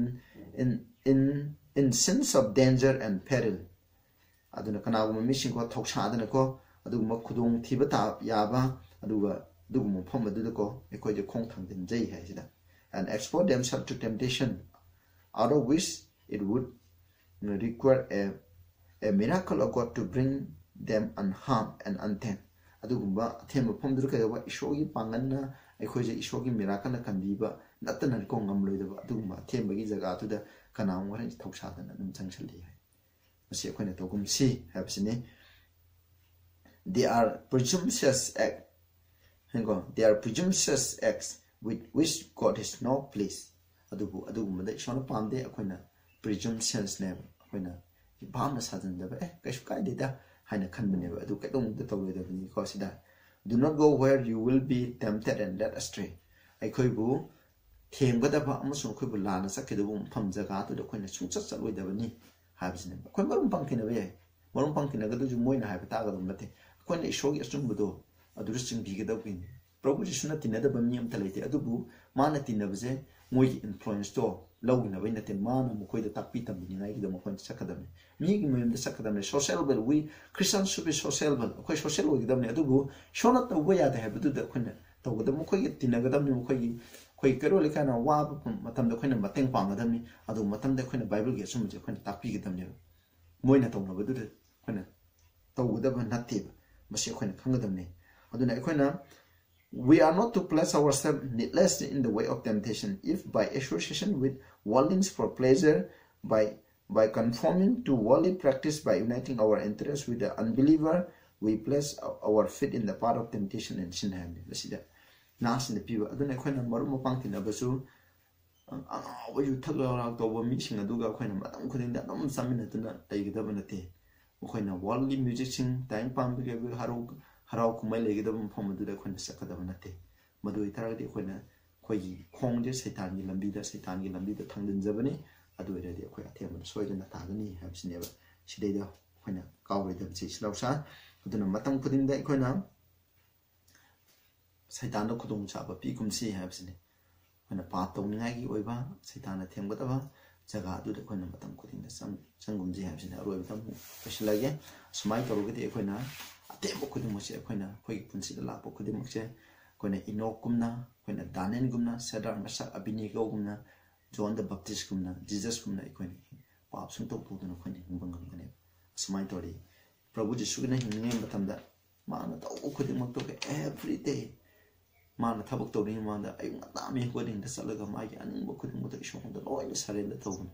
in, in, in scenes of danger and peril." ꯑꯗꯨꯅ ꯀꯅꯥꯒꯨꯝꯕ ꯃꯤꯁꯤꯡꯀꯣ, ꯊꯧꯁꯥꯗꯅꯀꯣ, ꯑꯗꯨꯒꯨꯝꯕ ꯈꯨꯗꯣꯡꯊꯤꯕ ꯇꯥ-, ꯌꯥꯕ, ꯑꯗꯨꯒ ꯑꯗꯨꯒꯨꯝꯕ ꯃꯐꯝ ꯑꯗꯨꯗꯀꯣ ꯑꯩꯈꯣꯏꯁꯦ ꯈꯣꯡ ꯊꯥꯡꯖꯤꯟꯖꯩ ꯍꯥꯏꯁꯤꯗ, and expose themselves to temptation, out of which it would require a, a miracle of God to bring them unharmed and untainted. ꯑꯗꯨꯒꯨꯝꯕ ꯑꯊꯦꯝꯕ ꯃꯐꯝꯗꯨꯗ ꯀꯩꯗꯧꯕ? ꯏꯁꯣꯔꯒꯤ ꯄꯥꯡꯒꯜꯅ ꯑꯩꯈꯣꯏꯁꯦ ꯏꯁꯣꯔꯒꯤ ꯃꯤꯔꯥꯀꯜꯅ ꯀꯟꯕꯤꯕ ꯅꯠꯇꯅꯀꯣ ꯉꯝꯂꯣꯏꯗꯕ ꯑꯗꯨꯒꯨꯝꯕ ꯑꯊꯦꯝꯕꯒꯤ ꯖꯒꯥꯗꯨꯗ ꯀꯅꯥꯒꯨꯝꯕ ꯈꯔ ꯊꯧꯁꯥꯗꯅ ꯑꯗꯨꯝ ꯆꯪꯁꯤꯜꯂꯤ ꯍꯥꯏ꯫ ꯃꯁꯤ ꯑꯩꯈꯣꯏꯅ ꯇꯧꯒꯨꯝꯁꯤ ꯍꯥꯏꯕꯁꯤꯅꯤ꯫ They are presumptuous act, ꯍꯥꯏꯀꯣ, they are presumptuous acts with which God is not pleased. ꯑꯗꯨꯕꯨ ꯑꯗꯨꯒꯨꯝꯕꯗ ꯏꯁꯣꯔꯅ ꯄꯥꯝꯗꯦ꯫ ꯑꯩꯈꯣꯏꯅ presumptuousꯅꯦꯕ, ꯑꯩꯈꯣꯏꯅ ꯚꯥꯞꯅ ꯁꯥꯖꯟꯖꯕ, ꯑꯦ, ꯀꯩꯁꯨ ꯀꯥꯏꯗꯦꯗ ꯍꯥꯏꯅ ꯈꯟꯕꯅꯦꯕ꯫ ꯑꯗꯨ ꯀꯩꯗꯧꯅꯨꯡꯗ ꯇꯧꯔꯣꯏꯗꯕꯅꯤꯀꯣ꯫ ꯁꯤꯗ, "Do not go where you will be tempted and led astray." ꯑꯩꯈꯣꯏꯕꯨ ꯊꯦꯝꯒꯗꯕ ꯑꯃꯁꯨꯡ ꯑꯩꯈꯣꯏꯕꯨ ꯂꯥꯟꯅ ꯆꯠꯀꯗꯕ ꯃꯐꯝ ꯖꯒꯥꯗꯨꯗ ꯑꯩꯈꯣꯏꯅ ꯁꯨꯡꯆꯠ ꯆꯠꯂꯣꯏꯗꯕꯅꯤ ꯍꯥꯏꯕꯁꯤꯅꯦꯕ꯫ ꯑꯩꯈꯣꯏ ꯃꯔꯨꯞ ꯃꯄꯥꯡ ꯇꯤꯟꯅꯕ ꯌꯥꯏ, ꯃꯔꯨꯞ ꯃꯄꯥꯡ ꯇꯤꯟꯅꯒꯗꯕꯁꯨ ꯃꯣꯏꯅ ꯍꯥꯏꯕ ꯇꯥꯒꯗꯕ ꯅꯠꯇꯦ꯫ ꯑꯩꯈꯣꯏꯅ ꯏꯁꯣꯔꯒꯤ ꯑꯆꯨꯝꯕꯗꯣ ꯑꯗꯨꯗ ꯆꯤꯡꯕꯤꯒꯗꯕꯒꯤꯅꯤ꯫ ꯄ꯭ꯔꯚꯨ ꯖꯤꯁꯨꯅ ꯇꯤꯟꯅꯗꯕ ꯃꯤ ꯑꯝꯇ ꯂꯩꯇꯦ, ꯑꯗꯨꯕꯨ ꯃꯥꯅ ꯇꯤꯟꯅꯕꯁꯦ ꯃꯣꯏꯒꯤ influenceꯇꯣ ꯂꯧꯅꯕꯩ ꯅꯠꯇꯦ, ꯃꯥꯅ ꯃꯈꯣꯏꯗ ꯇꯥꯛꯄꯤ ꯇꯝꯕꯤꯅꯤꯡꯉꯥꯏꯒꯤꯗꯃꯛ ꯑꯩꯈꯣꯏꯅ ꯆꯠꯀꯗꯕꯅꯤ꯫ ꯃꯤꯒꯤ ꯃꯌꯨꯝꯗ ꯆꯠꯀꯗꯕꯅꯤ꯫ Sociable, we Christians should be sociable. ꯑꯩꯈꯣꯏ social ꯑꯣꯏꯒꯗꯕꯅꯤ, ꯑꯗꯨꯕꯨ ꯏꯁꯣꯔꯅ ꯇꯧꯕ ꯌꯥꯗꯦ ꯍꯥꯏꯕꯗꯨꯗ ꯑꯩꯈꯣꯏꯅ ꯇꯧꯒꯗꯕ, ꯃꯈꯣꯏꯒꯤ ꯇꯤꯟꯅꯒꯗꯕꯅꯤ, ꯃꯈꯣꯏꯒꯤ, ꯑꯩꯈꯣꯏ ꯀꯩꯔꯣꯜ ꯂꯩꯀꯥꯏꯅ ꯋꯥꯕ ꯃꯇꯝꯗ ꯑꯩꯈꯣꯏꯅ ꯃꯇꯦꯡ ꯄꯥꯡꯒꯗꯕꯅꯤ, ꯑꯗꯨ ꯃꯇꯝꯗ ꯑꯩꯈꯣꯏꯅ ꯕꯥꯏꯕꯜꯒꯤ ꯑꯆꯨꯝꯕꯁꯦ ꯑꯩꯈꯣꯏꯅ ꯇꯥꯛꯄꯤꯒꯗꯕꯅꯦꯕ꯫ ꯃꯣꯏꯅ ꯇꯧꯅꯕꯗꯨꯗ ꯑꯩꯈꯣꯏꯅ ꯇꯧꯒꯗꯕ ꯅꯠꯇꯦꯕ꯫ ꯃꯁꯤ ꯑꯩꯈꯣꯏꯅ ꯈꯪꯒꯗꯕꯅꯤ꯫ ꯑꯗꯨꯅ ꯑꯩꯈꯣꯏꯅ, "We are not to place ourselves needlessly in the way of temptation, if by association with worldlings for pleasure, by, by conforming to worldly practice, by uniting our interests with the unbeliever, we place our feet in the path of temptation and sin" ꯍꯥꯏꯕꯅꯤ꯫ ꯃꯁꯤꯗ ꯅꯥꯁꯤꯅ ꯄꯤꯕ꯫ ꯑꯗꯨꯅ ꯑꯩꯈꯣꯏꯅ ꯃꯔꯨꯞ ꯃꯄꯥꯡ ꯇꯤꯟꯅꯕꯁꯨ ꯑꯉꯥꯎꯕ ꯌꯨ ꯊꯛ ꯂꯧꯔꯥꯛ ꯇꯧꯕ ꯃꯤꯁꯤꯡ ꯑꯗꯨꯒ ꯑꯩꯈꯣꯏꯅ ꯃꯇꯝ ꯈꯨꯗꯤꯡꯗ ꯑꯗꯨꯝ ꯆꯥꯃꯤꯟꯅꯗꯨꯅ ꯂꯩꯒꯗꯕ ꯅꯠꯇꯦ꯫ ꯃꯈꯣꯏꯅ worldly musicꯁꯤꯡ, ꯇꯥꯏꯝ ꯄꯥꯝꯕꯒꯤ ꯑꯣꯏꯕ ꯍꯔꯥꯎ, ꯍꯔꯥꯎ ꯀꯨꯝꯍꯩ ꯂꯩꯒꯗꯕ ꯃꯐꯝ ꯑꯗꯨꯗ ꯑꯩꯈꯣꯏꯅ ꯆꯠꯀꯗꯕ ꯅꯠꯇꯦ꯫ ꯃꯗꯨ ꯑꯣꯏꯇꯥꯔꯒꯗꯤ ꯑꯩꯈꯣꯏꯅ, ꯑꯩꯈꯣꯏꯒꯤ ꯈꯣꯡꯁꯦ ꯁꯩꯇꯥꯟꯒꯤ ꯂꯝꯕꯤꯗ, ꯁꯩꯇꯥꯟꯒꯤ ꯂꯝꯕꯤꯗ ꯊꯥꯡꯖꯤꯟꯖꯕꯅꯤ꯫ ꯑꯗꯨ ꯑꯣꯏꯔꯗꯤ ꯑꯩꯈꯣꯏ ꯑꯊꯦꯝꯕꯗ ꯁꯣꯏꯗꯅ ꯇꯥꯒꯅꯤ ꯍꯥꯏꯕꯁꯤꯅꯦꯕ꯫ ꯁꯤꯗꯩꯗ ꯑꯩꯈꯣꯏꯅ ꯀꯥꯎꯔꯣꯏꯗꯕꯁꯤ ꯁꯤꯂꯧꯁꯥ꯫ ꯑꯗꯨꯅ ꯃꯇꯝ ꯈꯨꯗꯤꯡꯗ ꯑꯩꯈꯣꯏꯅ ꯁꯩꯇꯥꯟꯗ ꯈꯨꯗꯣꯡꯆꯥꯕ ꯄꯤꯒꯨꯝꯁꯤ ꯍꯥꯏꯕꯁꯤꯅꯤ꯫ ꯑꯩꯈꯣꯏꯅ ꯄꯥꯞ ꯇꯧꯅꯤꯡꯉꯥꯏꯒꯤ ꯑꯣꯏꯕ, ꯁꯩꯇꯥꯟꯅ ꯊꯦꯝꯒꯗꯕ ꯖꯒꯥ ꯑꯗꯨꯗ ꯑꯩꯈꯣꯏꯅ ꯃꯇꯝ ꯈꯨꯗꯤꯡꯗ ꯆꯪ-, ꯆꯪꯒꯨꯝꯁꯤ ꯍꯥꯏꯕꯁꯤꯅꯤ꯫ ꯑꯔꯣꯏꯕꯗ ꯑꯃꯨꯛ ꯂꯣꯏꯁꯤꯜꯂꯒꯦ꯫ ꯁꯨꯃꯥꯏꯅ ꯇꯧꯔꯒꯗꯤ ꯑꯩꯈꯣꯏꯅ ꯑꯇꯦꯟꯕ ꯈꯨꯗꯤꯡꯃꯛꯁꯦ, ꯑꯩꯈꯣꯏꯅ ꯑꯩꯈꯣꯏꯒꯤ ꯄꯨꯟꯁꯤꯗ ꯂꯥꯛꯄ ꯈꯨꯗꯤꯡꯃꯛꯁꯦ ꯑꯩꯈꯣꯏꯅ ꯏꯅꯣꯛꯀꯨꯝꯅ, ꯑꯩꯈꯣꯏꯅ ꯗꯥꯅꯤꯌꯦꯜꯒꯨꯝꯅ, ꯁꯦꯗ꯭ꯔꯥꯛ, ꯃꯦꯁꯥꯛ, ꯑꯕꯤꯗꯅꯦꯒꯣꯒꯨꯝꯅ, ꯖꯣꯟ ꯗ ꯕꯦꯞꯇꯤꯁ꯭ꯠꯀꯨꯝꯅ, ꯖꯤꯖꯁꯀꯨꯝꯅ ꯑꯩꯈꯣꯏꯅ ꯄꯥꯞ ꯁꯨꯡꯇꯧ ꯇꯧꯗꯅ ꯑꯩꯈꯣꯏꯅ ꯍꯤꯡꯕ ꯉꯝꯒꯅꯦꯕ꯫ ꯑꯁꯨꯃꯥꯏꯅ ꯇꯧꯔꯗꯤ ꯄ꯭ꯔꯚꯨ ꯖꯤꯁꯨꯅ ꯍꯤꯡꯂꯤꯉꯩ ꯃꯇꯝꯗ ꯃꯥꯅ ꯇꯧꯕ ꯈꯨꯗꯤꯡꯃꯛꯇꯣ, every day ꯃꯥꯅ ꯊꯕꯛ ꯇꯧꯔꯤꯉꯩ ꯃꯃꯥꯡꯗ ꯑꯌꯨꯛ ꯉꯟꯇꯥ ꯃꯤꯍꯨꯠ ꯍꯤꯡꯗ ꯆꯠꯂꯒ ꯃꯥꯒꯤ ꯑꯅꯤꯡꯕ ꯈꯨꯗꯤꯡꯃꯛꯇ ꯏꯁꯣꯔꯉꯣꯟꯗ ꯂꯣꯏꯅ surrender ꯇꯧꯕꯅꯤ,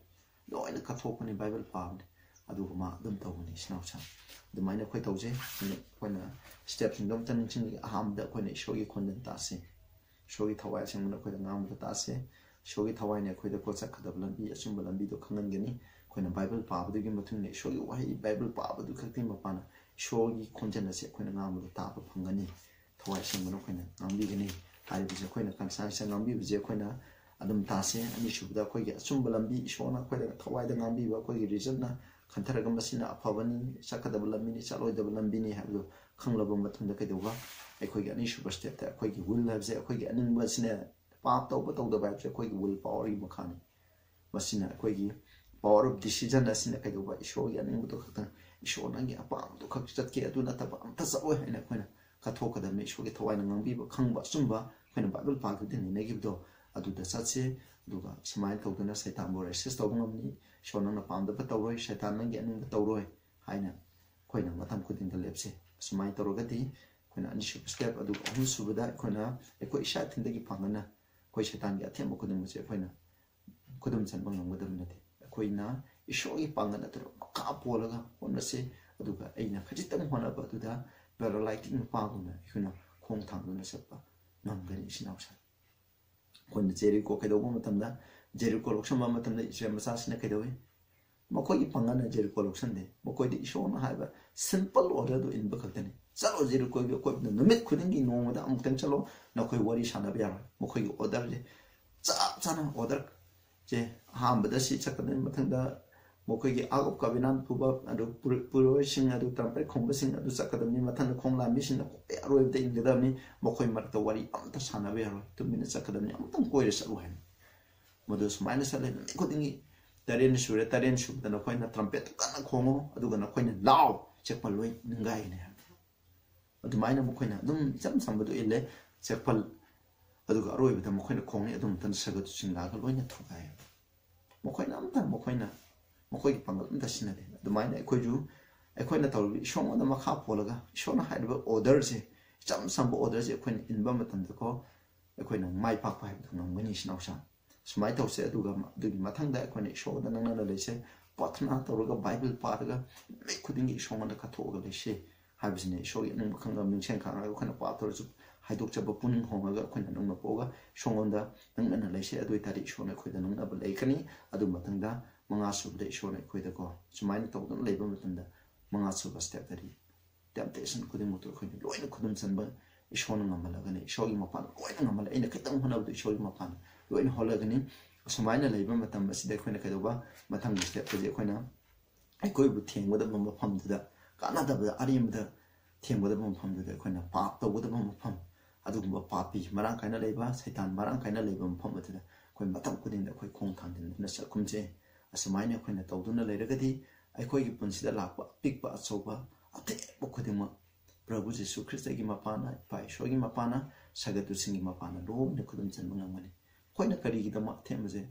ꯂꯣꯏꯅ ꯀꯠꯊꯣꯛꯄꯅꯤ, ꯕꯥꯏꯕꯜ ꯄꯥꯕꯅꯤ꯫ ꯑꯗꯨꯒ ꯃꯥ ꯑꯗꯨꯝ ꯇꯧꯕꯅꯤ, ꯏꯆꯤꯟ ꯏꯅꯥꯎꯁꯤꯡ꯫ ꯑꯗꯨꯃꯥꯏꯅ ꯑꯩꯈꯣꯏ ꯇꯧꯖꯩ꯫ ꯑꯩꯈꯣꯏꯅ stepꯁꯤꯡꯗꯣ ꯑꯝꯇ ꯅꯤꯡꯁꯤꯡꯖꯒꯦ꯫ ꯑꯍꯥꯟꯕꯗ ꯑꯩꯈꯣꯏꯅ ꯏꯁꯣꯔꯒꯤ ꯈꯣꯟꯖꯦꯜ ꯇꯥꯁꯤ꯫ ꯏꯁꯣꯔꯒꯤ ꯊꯋꯥꯏ ꯑꯁꯦꯡꯕꯅ ꯑꯩꯈꯣꯏꯗ ꯉꯥꯡꯕꯗ ꯇꯥꯁꯤ꯫ ꯏꯁꯣꯔꯒꯤ ꯊꯋꯥꯏꯅ ꯑꯩꯈꯣꯏꯗ ꯀꯣ ꯆꯠꯀꯗꯕ ꯂꯝꯕꯤ, ꯑꯆꯨꯝꯕ ꯂꯝꯕꯤꯗꯣ ꯈꯪꯍꯟꯒꯅꯤ꯫ ꯑꯩꯈꯣꯏꯅ ꯕꯥꯏꯕꯜ ꯄꯥꯕꯗꯨꯒꯤ ꯃꯇꯨꯡ ꯏꯟꯅ ꯏꯁꯣꯔꯒꯤ ꯋꯥꯍꯩ ꯕꯥꯏꯕꯜ ꯄꯥꯕꯗꯨ ꯈꯛꯇꯒꯤ ꯃꯄꯥꯟꯅ ꯏꯁꯣꯔꯒꯤ ꯈꯣꯟꯖꯦꯜ ꯑꯁꯦ ꯑꯩꯈꯣꯏꯅ ꯉꯥꯡꯕꯗ ꯇꯥꯕ ꯐꯪꯒꯅꯤ꯫ ꯊꯋꯥꯏ ꯑꯁꯦꯡꯕꯅ ꯑꯩꯈꯣꯏꯅ ꯉꯥꯡꯕꯤꯒꯅꯤ꯫ ꯍꯥꯏꯔꯤꯕꯁꯦ ꯑꯩꯈꯣꯏꯅ conscienceꯇ ꯉꯥꯡꯕꯤꯕꯁꯦ ꯑꯩꯈꯣꯏꯅ ꯑꯗꯨꯝ ꯇꯥꯁꯦ꯫ ꯑꯅꯤꯁꯨꯕꯗ ꯑꯩꯈꯣꯏꯒꯤ ꯑꯆꯨꯝꯕ ꯂꯝꯕꯤ, ꯏꯁꯣꯔꯅ ꯑꯩꯈꯣꯏꯗ ꯊꯋꯥꯏꯗ ꯉꯥꯡꯕꯤꯕ ꯑꯩꯈꯣꯏꯒꯤ reasonꯅ ꯈꯟꯊꯔꯒ ꯃꯁꯤꯅ ꯑꯐꯕꯅꯤ, ꯆꯠꯀꯗꯕ ꯂꯝꯕꯤꯅꯤ, ꯆꯠꯂꯣꯏꯗꯕ ꯂꯝꯕꯤꯅꯤ ꯍꯥꯏꯕꯗꯨ ꯈꯪꯂꯕ ꯃꯇꯨꯡꯗ ꯀꯩꯗꯧꯕ? ꯑꯩꯈꯣꯏꯒꯤ ꯑꯅꯤꯁꯨꯕ stepꯇ ꯑꯩꯈꯣꯏꯒꯤ will ꯍꯥꯏꯕꯁꯦ, ꯑꯩꯈꯣꯏꯒꯤ ꯑꯅꯤꯡꯕ ꯑꯁꯤꯅ ꯄꯥꯞ ꯇꯧꯕ ꯇꯧꯗꯕ ꯍꯥꯏꯕꯁꯦ ꯑꯩꯈꯣꯏꯒꯤ will powerꯒꯤ ꯃꯈꯥꯅꯤ꯫ ꯃꯁꯤꯅ ꯑꯩꯈꯣꯏꯒꯤ power of decision ꯑꯁꯤꯅ ꯀꯩꯗꯧꯕ? ꯏꯁꯣꯔꯒꯤ ꯑꯅꯤꯡꯕꯗꯣ ꯈꯛꯇꯪ, ꯏꯁꯣꯔ ꯅꯪꯒꯤ ꯑꯄꯥꯝꯕꯗꯣ ꯈꯛ ꯆꯠꯀꯦ, ꯑꯗꯨ ꯅꯠꯇꯕ ꯑꯝꯇ ꯆꯠꯂꯣꯏ ꯍꯥꯏꯅ ꯑꯩꯈꯣꯏꯅ ꯀꯠꯊꯣꯛꯀꯗꯕꯅꯤ꯫ ꯏꯁꯣꯔꯒꯤ ꯊꯋꯥꯏꯅ ꯉꯥꯡꯕꯤꯕ, ꯈꯪꯕ, ꯑꯆꯨꯝꯕ ꯑꯩꯈꯣꯏꯅ ꯕꯥꯏꯕꯜ ꯄꯥꯈꯤꯕꯗ ꯅꯩꯅꯈꯤꯕꯗꯣ ꯑꯗꯨꯗ ꯆꯠꯁꯦ꯫ ꯑꯗꯨꯒ ꯁꯨꯃꯥꯏꯅ ꯇꯧꯗꯅ ꯁꯩꯇꯥꯟꯕꯨ resist ꯇꯧꯕ ꯉꯝꯅꯤ꯫ ꯏꯁꯣꯔ ꯅꯪꯅ ꯄꯥꯝꯗꯕ ꯇꯧꯔꯣꯏ, ꯁꯩꯇꯥꯟ ꯅꯪꯒꯤ ꯑꯅꯤꯡꯕ ꯇꯧꯔꯣꯏ ꯍꯥꯏꯅ ꯑꯩꯈꯣꯏꯅ ꯃꯇꯝ ꯈꯨꯗꯤꯡꯗ ꯂꯦꯞꯁꯦ꯫ ꯑꯁꯨꯃꯥꯏꯅ ꯇꯧꯔꯒꯗꯤ ꯑꯩꯈꯣꯏꯅ ꯑꯅꯤꯁꯨꯕ step, ꯑꯗꯨꯒ ꯑꯍꯨꯝꯁꯨꯕꯗ ꯑꯩꯈꯣꯏꯅ ꯑꯩꯈꯣꯏ ꯏꯁꯥ ꯏꯊꯟꯗꯒꯤ ꯄꯥꯡꯒꯜꯅ ꯑꯩꯈꯣꯏ ꯁꯩꯇꯥꯟꯒꯤ ꯑꯊꯦꯝꯕ ꯈꯨꯗꯤꯡꯃꯛꯁꯦ ꯑꯩꯈꯣꯏꯅ ꯈꯨꯗꯨꯝ ꯆꯟꯕ ꯉꯝꯒꯗꯕ ꯅꯠꯇꯦ꯫ ꯑꯩꯈꯣꯏꯅ ꯏꯁꯣꯔꯒꯤ ꯄꯥꯡꯒꯜ ꯑꯗꯨꯗ ꯃꯈꯥ ꯄꯣꯜꯂꯒ ꯍꯣꯠꯅꯁꯤ꯫ ꯑꯗꯨꯒ ꯑꯩꯅ ꯈꯖꯤꯛꯇꯪ ꯍꯣꯠꯅꯕ ꯑꯗꯨꯗ paralytic ꯅꯨꯄꯥꯒꯨꯝꯅ ꯑꯩꯈꯣꯏꯅ ꯈꯣꯡ ꯊꯥꯡꯗꯨꯅ ꯆꯠꯄ ꯉꯝꯒꯅꯤ, ꯏꯆꯤꯟ ꯏꯅꯥꯎꯁꯤꯡ꯫ ꯑꯩꯈꯣꯏꯅ ꯖꯦꯔꯤꯀꯣ ꯀꯩꯗꯧꯕ ꯃꯇꯝꯗ, ꯖꯦꯔꯤꯀꯣ ꯂꯧꯁꯤꯟꯕ ꯃꯇꯝꯗ ꯏꯁꯔꯥꯌꯦꯜ ꯃꯆꯥꯁꯤꯡꯅ ꯀꯩꯗꯧꯏ? ꯃꯈꯣꯏꯒꯤ ꯄꯥꯡꯒꯜꯅ ꯖꯦꯔꯤꯀꯣ ꯂꯧꯁꯤꯟꯗꯦ꯫ ꯃꯈꯣꯏꯗꯤ ꯏꯁꯣꯔꯅ ꯍꯥꯏꯕ simple orderꯗꯨ ꯏꯟꯕ ꯈꯛꯇꯅꯤ꯫ "ꯆꯠꯂꯣ, ꯖꯦꯔꯤꯀꯣꯒꯤ ꯑꯀꯣꯏꯕꯗ ꯅꯨꯃꯤꯠ ꯈꯨꯗꯤꯡꯒꯤ ꯅꯣꯡꯃꯗ ꯑꯃꯨꯛꯇꯪ ꯆꯠꯂꯣ, ꯅꯈꯣꯏ ꯋꯥꯔꯤ ꯁꯥꯟꯅꯕ ꯌꯥꯔꯣꯏ"꯫ ꯃꯈꯣꯏꯒꯤ orderꯁꯦ ꯆꯞ ꯆꯥꯅ order ꯁꯦ ꯑꯍꯥꯟꯕꯗ ꯁꯤ ꯆꯠꯀꯗꯕꯅꯤ, ꯃꯊꯪꯗ ꯃꯈꯣꯏꯒꯤ Ark of Covenant ꯄꯨꯕ ꯑꯗꯨ ꯄꯨꯔ-, ꯄꯨꯔꯣꯏꯁꯤꯡ ꯑꯗꯨ, trumpet ꯈꯣꯡꯕꯁꯤꯡ ꯑꯗꯨ ꯆꯠꯀꯗꯕꯅꯤ, ꯃꯊꯪꯗ ꯈꯣꯡ ꯂꯥꯝꯕꯤꯁꯤꯡꯅ ꯈ꯭ꯋꯥꯏ ꯑꯔꯣꯏꯕꯗ ꯏꯟꯒꯗꯕꯅꯤ, ꯃꯈꯣꯏ ꯃꯔꯛꯇ ꯋꯥꯔꯤ ꯑꯃꯠꯇ ꯁꯥꯟꯅꯕ ꯌꯥꯔꯣꯏ, ꯇꯨꯃꯤꯟꯅ ꯆꯠꯀꯗꯕꯅꯤ, ꯑꯃꯨꯛꯇꯪ ꯀꯣꯏꯔ ꯆꯠꯂꯨ ꯍꯥꯏꯅ꯫ ꯃꯗꯨ ꯁꯨꯃꯥꯏꯅ ꯆꯠꯂꯦ ꯅꯨꯃꯤꯠ ꯈꯨꯗꯤꯡꯒꯤ꯫ ꯇꯔꯦꯠꯅꯤ ꯁꯨꯔꯦ, ꯇꯔꯦꯠꯅꯤ ꯁꯨꯕꯗ ꯅꯈꯣꯏꯅ trumpet ꯀꯟꯅ ꯈꯣꯡꯉꯣ, ꯑꯗꯨꯒ ꯅꯈꯣꯏꯅ ꯂꯥꯎ, ꯆꯦꯛꯄꯜ ꯂꯣꯏ ꯅꯤꯡꯒꯥꯏꯒꯅꯤ ꯍꯥꯏꯕ꯫ ꯑꯗꯨꯃꯥꯏꯅ ꯃꯈꯣꯏꯅ ꯑꯗꯨꯝ ꯏꯆꯝ ꯆꯝꯕꯗꯨ ꯏꯜꯂꯦ꯫ ꯆꯦꯛꯄꯜ, ꯑꯗꯨꯒ ꯑꯔꯣꯏꯕꯗ ꯃꯈꯣꯏꯅ ꯈꯣꯡꯅꯤ, ꯑꯗꯨ ꯃꯇꯝꯗ ꯁꯒꯗꯨꯁꯤꯡ ꯂꯥꯛꯑꯒ ꯂꯣꯏꯅ ꯊꯨꯒꯥꯏ꯫ ꯃꯈꯣꯏꯅ ꯑꯝꯇ, ꯃꯈꯣꯏꯅ, ꯃꯈꯣꯏꯒꯤ ꯄꯥꯡꯒꯜ ꯑꯝꯇ ꯁꯤꯖꯤꯟꯅꯗꯦ꯫ ꯑꯗꯨꯃꯥꯏꯅ ꯑꯩꯈꯣꯏꯁꯨ, ꯑꯩꯈꯣꯏꯅ ꯇꯧꯔꯤꯕ ꯏꯁꯣꯔꯉꯣꯟꯗ ꯃꯈꯥ ꯄꯣꯜꯂꯒ, ꯏꯁꯣꯔꯅ ꯍꯥꯏꯔꯤꯕ orderꯁꯦ, ꯏꯆꯝ ꯆꯝꯕ orderꯁꯦ ꯑꯩꯈꯣꯏꯅ ꯏꯟꯕ ꯃꯇꯝꯗꯀꯣ, ꯑꯩꯈꯣꯏꯅ ꯃꯥꯏ ꯄꯥꯛꯄ ꯍꯥꯏꯕꯗꯨ ꯉꯝꯒꯅꯤ, ꯏꯆꯤꯟ ꯏꯅꯥꯎꯁꯥ꯫ ꯁꯨꯃꯥꯏꯅ ꯇꯧꯁꯦ, ꯑꯗꯨꯒ ꯑꯗꯨꯒꯤ ꯃꯊꯪꯗ ꯑꯩꯈꯣꯏꯅ ꯏꯁꯣꯔꯗ ꯅꯛꯅꯅ ꯂꯩꯁꯦ, ꯄ꯭ꯔꯥꯊꯅꯥ ꯇꯧꯔꯒ, ꯕꯥꯏꯕꯜ ꯄꯥꯔꯒ, ꯅꯨꯃꯤꯠ ꯈꯨꯗꯤꯡꯒꯤ ꯏꯁꯣꯔꯉꯣꯟꯗ ꯀꯠꯊꯣꯛꯑꯒ ꯂꯩꯁꯦ ꯍꯥꯏꯕꯁꯤꯅꯤ꯫ ꯏꯁꯣꯔꯒꯤ ꯑꯅꯤꯡꯕ ꯈꯪꯗꯕ ꯅꯤꯡꯁꯤꯡ ꯈꯪꯉꯒ ꯑꯩꯈꯣꯏꯅ ꯄꯥꯞ ꯇꯧꯔꯁꯨ ꯍꯥꯏꯗꯣꯛꯆꯕ ꯄꯨꯛꯅꯤꯡ ꯍꯣꯡꯉꯒ ꯑꯩꯈꯣꯏꯅ ꯅꯛꯅ ꯄꯣꯛꯑꯒ ꯏꯁꯣꯔꯉꯣꯟꯗ ꯅꯛꯅꯅ ꯂꯩꯁꯦ꯫ ꯑꯗꯨ ꯑꯣꯏꯇꯥꯔꯗꯤ ꯏꯁꯣꯔꯅ ꯑꯩꯈꯣꯏꯗ ꯅꯛꯅꯕ ꯂꯩꯒꯅꯤ꯫ ꯑꯗꯨ ꯃꯊꯪꯗ ꯃꯉꯥ ꯁꯨꯕꯗ ꯏꯁꯣꯔꯅ ꯑꯩꯈꯣꯏꯗꯀꯣ ꯁꯨꯃꯥꯏꯅ ꯇꯧꯗꯨꯅ ꯂꯩꯕ ꯃꯇꯝꯗ ꯃꯉꯥ ꯁꯨꯕ stepꯇꯗꯤ temptation ꯈꯨꯗꯤꯡꯃꯛꯇꯨ ꯑꯩꯈꯣꯏꯅ ꯂꯣꯏꯅ ꯈꯨꯗꯨꯝ ꯆꯟꯕ ꯏꯁꯣꯔꯅ ꯉꯝꯍꯜꯂꯒꯅꯤ꯫ ꯏꯁꯣꯔꯒꯤ ꯃꯄꯥꯟ ꯂꯣꯏꯅ ꯉꯝꯍꯜꯂꯦ꯫ ꯑꯩꯅ ꯈꯤꯇꯪ ꯍꯣꯠꯅꯕꯗ ꯏꯁꯣꯔꯒꯤ ꯃꯄꯥꯟ ꯂꯣꯏꯅ ꯍꯣꯜꯂꯒꯅꯤ꯫ ꯑꯁꯨꯃꯥꯏꯅ ꯂꯩꯕ ꯃꯇꯝ ꯑꯁꯤꯗ ꯑꯩꯈꯣꯏꯅ ꯀꯩꯗꯧꯕ? ꯃꯊꯪꯒꯤ stepꯇꯗꯤ ꯑꯩꯈꯣꯏꯅ ꯑꯩꯈꯣꯏꯕꯨ ꯊꯦꯡꯒꯗꯕ ꯃꯐꯝꯗꯨꯗ, ꯀꯥꯟꯅꯗꯕꯗ, ꯑꯔꯦꯝꯕꯗ ꯊꯦꯡꯒꯗꯕ ꯃꯐꯝꯗꯨꯗ ꯑꯩꯈꯣꯏꯅ ꯄꯥꯞ ꯇꯧꯒꯗꯕ ꯃꯐꯝ, ꯑꯗꯨꯒꯨꯝꯕ ꯄꯥꯄꯤ ꯃꯔꯥꯡ ꯀꯥꯏꯅ ꯂꯩꯕ, ꯁꯩꯇꯥꯟ ꯃꯔꯥꯡ ꯀꯥꯏꯅ ꯂꯩꯕ ꯃꯐꯝ ꯑꯗꯨꯗ ꯑꯩꯈꯣꯏ ꯃꯇꯝ ꯈꯨꯗꯤꯡꯗ ꯑꯩꯈꯣꯏ ꯈꯣꯡ ꯊꯥꯡꯖꯤꯟꯗꯨꯅ ꯆꯠꯈꯨꯝꯁꯦ꯫ ꯑꯁꯨꯃꯥꯏꯅ ꯑꯩꯈꯣꯏꯅ ꯇꯧꯗꯨꯅ ꯂꯩꯔꯒꯗꯤ ꯑꯩꯈꯣꯏꯒꯤ ꯄꯨꯟꯁꯤꯗ ꯂꯥꯛꯄ ꯑꯄꯤꯛꯄ ꯑꯆꯧꯕ ꯑꯊꯦꯡꯕ ꯈꯨꯗꯤꯡꯃꯛ ꯄ꯭ꯔꯚꯨ ꯖꯤꯁꯨ ꯈ꯭ꯔꯤꯁꯇꯒꯤ ꯃꯄꯥꯅ, ꯏꯄꯥ ꯏꯁꯣꯔꯒꯤ ꯃꯄꯥꯅ, ꯁꯒꯗꯨꯁꯤꯡꯒꯤ ꯃꯄꯥꯅ ꯂꯣꯏꯅ ꯈꯨꯗꯨꯝ ꯆꯟꯕ ꯉꯝꯒꯅꯤ꯫ ꯑꯩꯈꯣꯏꯅ ꯀꯔꯤꯒꯤꯗꯃꯛ ꯑꯊꯦꯡꯕꯁꯦ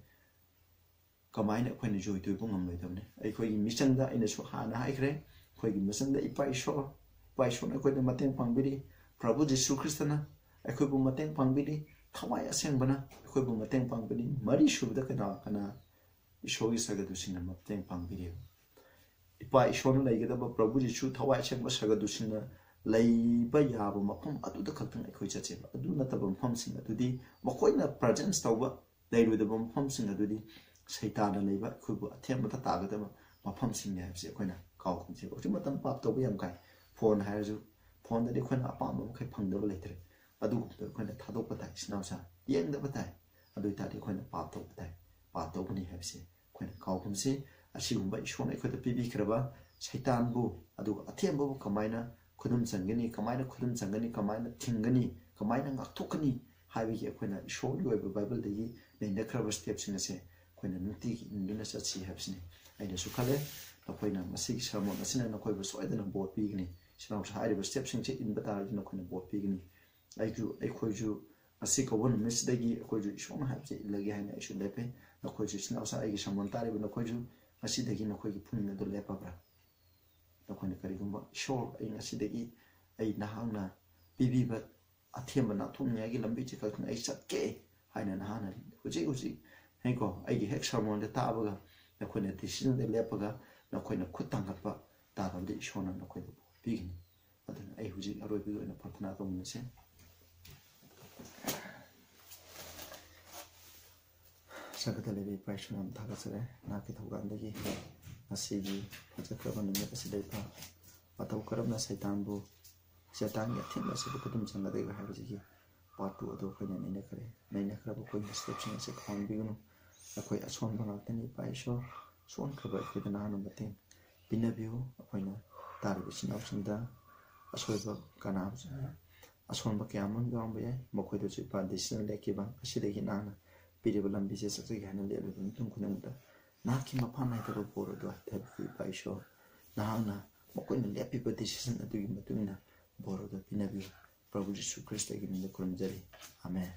ꯀꯃꯥꯏꯅ ꯑꯩꯈꯣꯏꯅ ꯖꯣꯏ ꯇꯣꯏꯕ ꯉꯝꯂꯣꯏꯗꯕꯅꯤ? ꯑꯩꯈꯣꯏꯒꯤ ꯃꯤꯆꯪꯗ ꯑꯩꯅꯁꯨ ꯍꯥꯟꯅ ꯍꯥꯏꯈ꯭ꯔꯦ, ꯑꯩꯈꯣꯏꯒꯤ ꯃꯤꯆꯪꯗ ꯏꯄꯥ ꯏꯁꯣꯔ, ꯏꯄꯥ ꯏꯁꯣꯔꯅ ꯑꯩꯈꯣꯏꯗ ꯃꯇꯦꯡ ꯄꯥꯡꯕꯤꯔꯤ, ꯄ꯭ꯔꯚꯨ ꯖꯤꯁꯨ ꯈ꯭ꯔꯤꯁꯇꯅ ꯑꯩꯈꯣꯏꯕꯨ ꯃꯇꯦꯡ ꯄꯥꯡꯕꯤꯔꯤ, ꯊꯋꯥꯏ ꯑꯁꯦꯡꯕꯅ ꯑꯩꯈꯣꯏꯕꯨ ꯃꯇꯦꯡ ꯄꯥꯡꯕꯤꯔꯤ꯫ ꯃꯔꯤ ꯁꯨꯕꯗ ꯀꯅꯥ ꯀꯅꯥ? ꯏꯁꯣꯔꯒꯤ ꯁꯒꯗꯨꯁꯤꯡꯅ ꯃꯇꯦꯡ ꯄꯥꯡꯕꯤꯔꯤ꯫ ꯏꯄꯥ ꯏꯁꯣꯔꯅ ꯂꯩꯒꯗꯕ ꯄ꯭ꯔꯚꯨ ꯖꯤꯁꯨ ꯊꯋꯥꯏ ꯑꯁꯦꯡꯕ ꯁꯒꯗꯨꯁꯤꯡꯅ ꯂꯩꯕ ꯌꯥꯕ ꯃꯐꯝ ꯑꯗꯨꯗ ꯈꯛꯇꯪ ꯑꯩꯈꯣꯏ ꯆꯠꯁꯦꯕ꯫ ꯑꯗꯨ ꯅꯠꯇꯕ ꯃꯐꯝꯁꯤꯡ ꯑꯗꯨꯗꯤ, ꯃꯈꯣꯏꯅ presence ꯇꯧꯕ ꯂꯩꯔꯣꯏꯗꯕ ꯃꯐꯝꯁꯤꯡ ꯑꯗꯨꯗꯤ ꯁꯩꯇꯥꯟꯅ ꯂꯩꯕ, ꯑꯩꯈꯣꯏꯕꯨ ꯑꯊꯦꯝꯕꯗ ꯇꯥꯒꯗꯕ ꯃꯐꯝꯁꯤꯡꯅꯤ ꯍꯥꯏꯕꯁꯤ ꯑꯩꯈꯣꯏꯅ ꯀꯥꯎꯒꯨꯝꯁꯦꯕ꯫ ꯍꯧꯖꯤꯛ ꯃꯇꯝ ꯄꯥꯞ ꯇꯧꯕ ꯌꯥꯝ ꯀꯥꯏ꯫ ꯐꯣꯟ ꯍꯥꯏꯔꯁꯨ, ꯐꯣꯟꯗꯗꯤ ꯑꯩꯈꯣꯏꯅ ꯑꯄꯥꯝꯕ ꯃꯈꯩ ꯐꯪꯗꯕ ꯂꯩꯇ꯭ꯔꯦ꯫ ꯑꯗꯨꯒꯨꯝꯕꯗꯣ ꯑꯩꯈꯣꯏꯅ ꯊꯥꯗꯣꯛꯄ ꯇꯥꯏ, ꯏꯆꯤꯟ ꯏꯅꯥꯎꯁꯥ, ꯌꯦꯡꯗꯕ ꯇꯥꯏ꯫ ꯑꯗꯨ ꯑꯣꯏ ꯇꯥꯔꯗꯤ ꯑꯩꯈꯣꯏꯅ ꯄꯥꯞ ꯇꯧꯕ ꯇꯥꯏ, ꯄꯥꯞ ꯇꯧꯕꯅꯤ ꯍꯥꯏꯕꯁꯦ ꯑꯩꯈꯣꯏꯅ ꯀꯥꯎꯒꯨꯝꯁꯤ꯫ ꯑꯁꯤꯒꯨꯝꯕ ꯏꯁꯣꯔꯅ ꯑꯩꯈꯣꯏꯗ ꯄꯤꯕꯤꯈ꯭ꯔꯕ ꯁꯩꯇꯥꯟꯕꯨ, ꯑꯗꯨꯒ ꯑꯊꯦꯝꯕꯕꯨ ꯀꯃꯥꯏꯅ ꯈꯨꯗꯨꯝ ꯆꯟꯒꯅꯤ, ꯀꯃꯥꯏꯅ ꯈꯨꯗꯨꯝ ꯆꯟꯒꯅꯤ, ꯀꯃꯥꯏꯅ ꯊꯤꯡꯒꯅꯤ, ꯀꯃꯥꯏꯅ ꯉꯥꯛꯊꯣꯛꯀꯅꯤ ꯍꯥꯏꯕꯒꯤ ꯑꯩꯈꯣꯏꯅ ꯏꯁꯣꯔꯒꯤ ꯑꯣꯏꯕ ꯕꯥꯏꯕꯜꯗꯒꯤ ꯅꯩꯅꯈ꯭ꯔꯕ stepꯁꯤꯡ ꯑꯁꯦ ꯑꯩꯈꯣꯏꯅ ꯅꯨꯡꯇꯤꯒꯤ ꯏꯟꯗꯨꯅ ꯆꯠꯁꯤ ꯍꯥꯏꯕꯁꯤꯅꯤ꯫ ꯑꯩꯅꯁꯨ ꯈꯜꯂꯦ, ꯅꯈꯣꯏꯅ ꯃꯁꯤꯒꯤ sermon ꯑꯁꯤꯅ ꯅꯈꯣꯏꯕꯨ ꯁꯣꯏꯗꯅ ꯕꯣꯔ ꯄꯤꯒꯅꯤ꯫ ꯏꯆꯤꯟ ꯏꯅꯥꯎꯁꯨ ꯍꯥꯏꯔꯤꯕ stepꯁꯤꯡꯁꯦ ꯏꯟꯕ ꯇꯥꯔꯗꯤ ꯅꯈꯣꯏꯅ ꯕꯣꯔ ꯄꯤꯒꯅꯤ꯫ ꯑꯩꯁꯨ ꯑꯩꯈꯣꯏꯁꯨ ꯉꯁꯤ ꯀꯧꯕ ꯅꯨꯃꯤꯠꯁꯤꯗꯒꯤ ꯑꯩꯈꯣꯏꯁꯨ ꯏꯁꯣꯔꯅ ꯍꯥꯏꯕꯁꯦ ꯏꯜꯂꯒꯦ ꯍꯥꯏꯅ ꯑꯩꯁꯨ ꯂꯦꯞꯄꯦ꯫ ꯅꯈꯣꯏꯁꯨ ꯏꯆꯤꯟ ꯏꯅꯥꯎꯁꯥ ꯑꯩꯒꯤ ꯁꯃꯣꯟ ꯇꯥꯔꯤꯕ ꯅꯈꯣꯏꯁꯨ ꯉꯁꯤꯗꯒꯤ ꯅꯈꯣꯏꯒꯤ ꯄꯨꯛꯅꯤꯡ ꯑꯗꯨ ꯂꯦꯞꯄꯕ꯭ꯔꯥ? ꯅꯈꯣꯏꯅ ꯀꯔꯤꯒꯨꯝꯕ ꯏꯁꯣꯔ ꯑꯩ ꯉꯁꯤꯗꯒꯤ ꯑꯩ ꯅꯍꯥꯛꯅ ꯄꯤꯕꯤꯕ ꯑꯊꯦꯝꯕ ꯅꯥꯟꯊꯣꯛꯅꯤꯡꯉꯥꯏꯒꯤ ꯂꯝꯕꯤꯁꯦ ꯈꯛꯇꯪ ꯑꯩ ꯆꯠꯀꯦ ꯍꯥꯏꯅ ꯅꯍꯥꯛꯅ ꯍꯧꯖꯤꯛ ꯍꯧꯖꯤꯛ ꯍꯥꯏꯀꯣ ꯑꯩꯒꯤ ꯍꯦꯛ ꯁꯃꯣꯟꯗ ꯇꯥꯕꯒ ꯅꯈꯣꯏꯅ ꯗꯤꯁꯤꯖꯟꯗ ꯂꯦꯞꯄꯒ ꯅꯈꯣꯏꯅ ꯈꯨꯠ ꯊꯥꯡꯒꯠꯄ ꯇꯥꯔꯕꯗꯤ ꯏꯁꯣꯔꯅ ꯅꯈꯣꯏꯗ ꯄꯤꯒꯅꯤ꯫ ꯑꯗꯨꯅ ꯑꯩ ꯍꯧꯖꯤꯛ ꯑꯔꯣꯏꯕꯒꯤ ꯑꯣꯏꯅ ꯄ꯭ꯔꯥꯔꯊꯅꯥ ꯇꯧꯃꯤꯟꯅꯁꯦ꯫ ꯁꯛꯈꯗ ꯂꯩꯕ ꯏꯄꯥ ꯏꯁꯣꯔ ꯌꯥꯝ ꯊꯥꯒꯠꯆꯔꯦ꯫ ꯅꯍꯥꯛꯀꯤ ꯊꯧꯒꯥꯟꯗꯒꯤ ꯉꯁꯤꯒꯤ ꯐꯖꯈ꯭ꯔꯕ ꯅꯨꯃꯤꯠ ꯑꯁꯤꯗ ꯏꯄꯥ ꯃꯇꯧ ꯀꯔꯝꯅ ꯁꯩꯇꯥꯟꯕꯨ ꯁꯩꯇꯥꯟꯒꯤ ꯑꯊꯤꯡꯕ ꯑꯁꯤꯕꯨ ꯈꯨꯗꯨꯝ ꯆꯟꯒꯗꯒꯦ ꯍꯥꯏꯕꯁꯤꯒꯤ ꯄꯥꯔꯠ ꯇꯨ ꯑꯗꯨ ꯑꯩꯈꯣꯏꯅ ꯅꯩꯅꯈ꯭ꯔꯦ꯫ ꯅꯩꯅꯈ꯭ꯔꯕ ꯑꯩꯈꯣꯏꯒꯤ ꯁ꯭ꯇꯦꯞꯁꯤꯡ ꯑꯁꯤ ꯈꯪꯍꯟꯕꯤꯒꯅꯨ꯫ ꯑꯩꯈꯣꯏ ꯑꯁꯣꯟꯕ ꯉꯥꯛꯇꯅꯤ ꯏꯄꯥ ꯏꯁꯣꯔ꯫ ꯁꯣꯟꯈ꯭ꯔꯕ ꯑꯩꯈꯣꯏꯗ ꯅꯍꯥꯛꯅ ꯃꯇꯦꯡ ꯄꯤꯅꯕꯤꯌꯨ꯫ ꯑꯩꯈꯣꯏꯅ ꯇꯥꯔꯤꯕ ꯏꯆꯤꯟ ꯏꯅꯥꯎꯁꯤꯡꯗ ꯑꯁꯣꯏꯕ ꯀꯅꯥ ꯑꯁꯣꯟꯕ ꯀꯌꯥ ꯑꯃ ꯌꯥꯎꯔꯝꯕ ꯌꯥꯏ꯫ ꯃꯈꯣꯏꯗꯁꯨ ꯏꯄꯥ ꯗꯤꯁꯤꯖꯟ ꯂꯦꯞꯈꯤꯕ ꯑꯁꯤꯗꯒꯤ ꯅꯍꯥꯛꯅ ꯄꯤꯔꯤꯕ ꯂꯝꯕꯤꯁꯦ ꯆꯠꯆꯒꯦ ꯍꯥꯏꯅ ꯂꯦꯞꯂꯤꯕ ꯃꯤꯄꯨꯝ ꯈꯨꯗꯤꯡꯃꯛꯇ ꯅꯍꯥꯛꯀꯤ ꯃꯐꯝ ꯅꯥꯏꯗꯕ ꯕꯣꯔ ꯑꯗꯨ ꯍꯟꯊꯕꯤꯌꯨ ꯏꯄꯥ ꯏꯁꯣꯔ꯫ ꯅꯍꯥꯛꯅ ꯃꯈꯣꯏꯅ ꯂꯦꯞꯄꯤꯕ ꯗꯤꯁꯤꯖꯟ ꯑꯗꯨꯒꯤ ꯃꯇꯨꯡ ꯏꯟꯅ ꯕꯣꯔ ꯑꯗꯨ ꯄꯤꯅꯕꯤꯌꯨ꯫ ꯄ꯭ꯔꯚꯨ ꯖꯤꯁꯨ ꯈ꯭ꯔꯤꯁꯇꯒꯤ ꯃꯤꯡꯗ ꯈꯨꯔꯨꯝꯖꯔꯤ꯫ ꯑꯥꯃꯦꯟ꯫